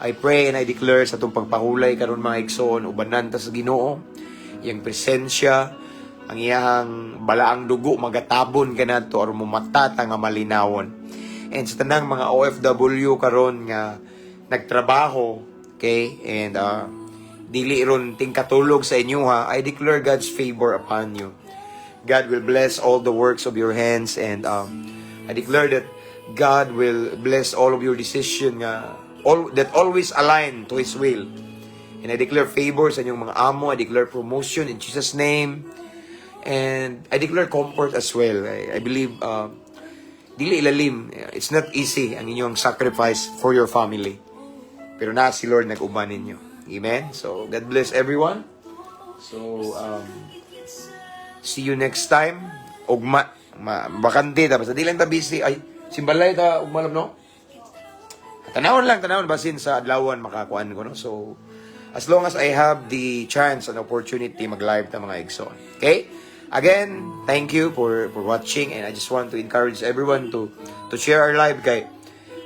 I pray and I declare sa atong pagpahulay karon, mga igsoon, ubanan ta sa Ginoo, iyang presensya, ang iyang balaang dugo magatabon kanato aron momata ta nga malinawon. And sa tanang mga OFW karon nga nagtrabaho, okay, and dili ron tingkatulog sa inyo ha, I declare God's favor upon you. God will bless all the works of your hands and I declare that God will bless all of your decision nga all that always align to His will. And I declare favor sa inyong mga amo. I declare promotion in Jesus' name. And I declare comfort as well. I believe dili ilalim. It's not easy ang inyong sacrifice for your family. Pero na si Lord nag-uban ninyo. Amen? So, God bless everyone. So, see you next time. Ugma, bakante ta. Basta di lang ta busy. Ay, simbalay ta ugma, no? Tanawon lang, tanawon. Basin sa adlawan makakuan ko, no? So, as long as I have the chance and opportunity, mag-live ta, mga igsoon. Okay? Again, thank you for watching and I just want to encourage everyone to share our live kay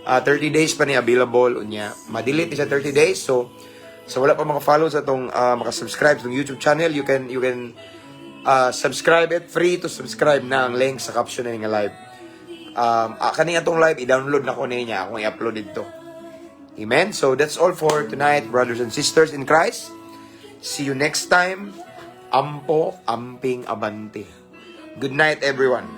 30 days pa ni available, unya ma-delete ni sa 30 days. So sa wala pa mga follow sa atong maka-subscribe sa atong YouTube channel, you can subscribe it. Free to subscribe na ang link sa caption na nga live. Kani atong live, i-download na ko niya, akong i-upload dito. Amen. So that's all for tonight, brothers and sisters in Christ. See you next time. Ampo, amping, abante. Good night, everyone.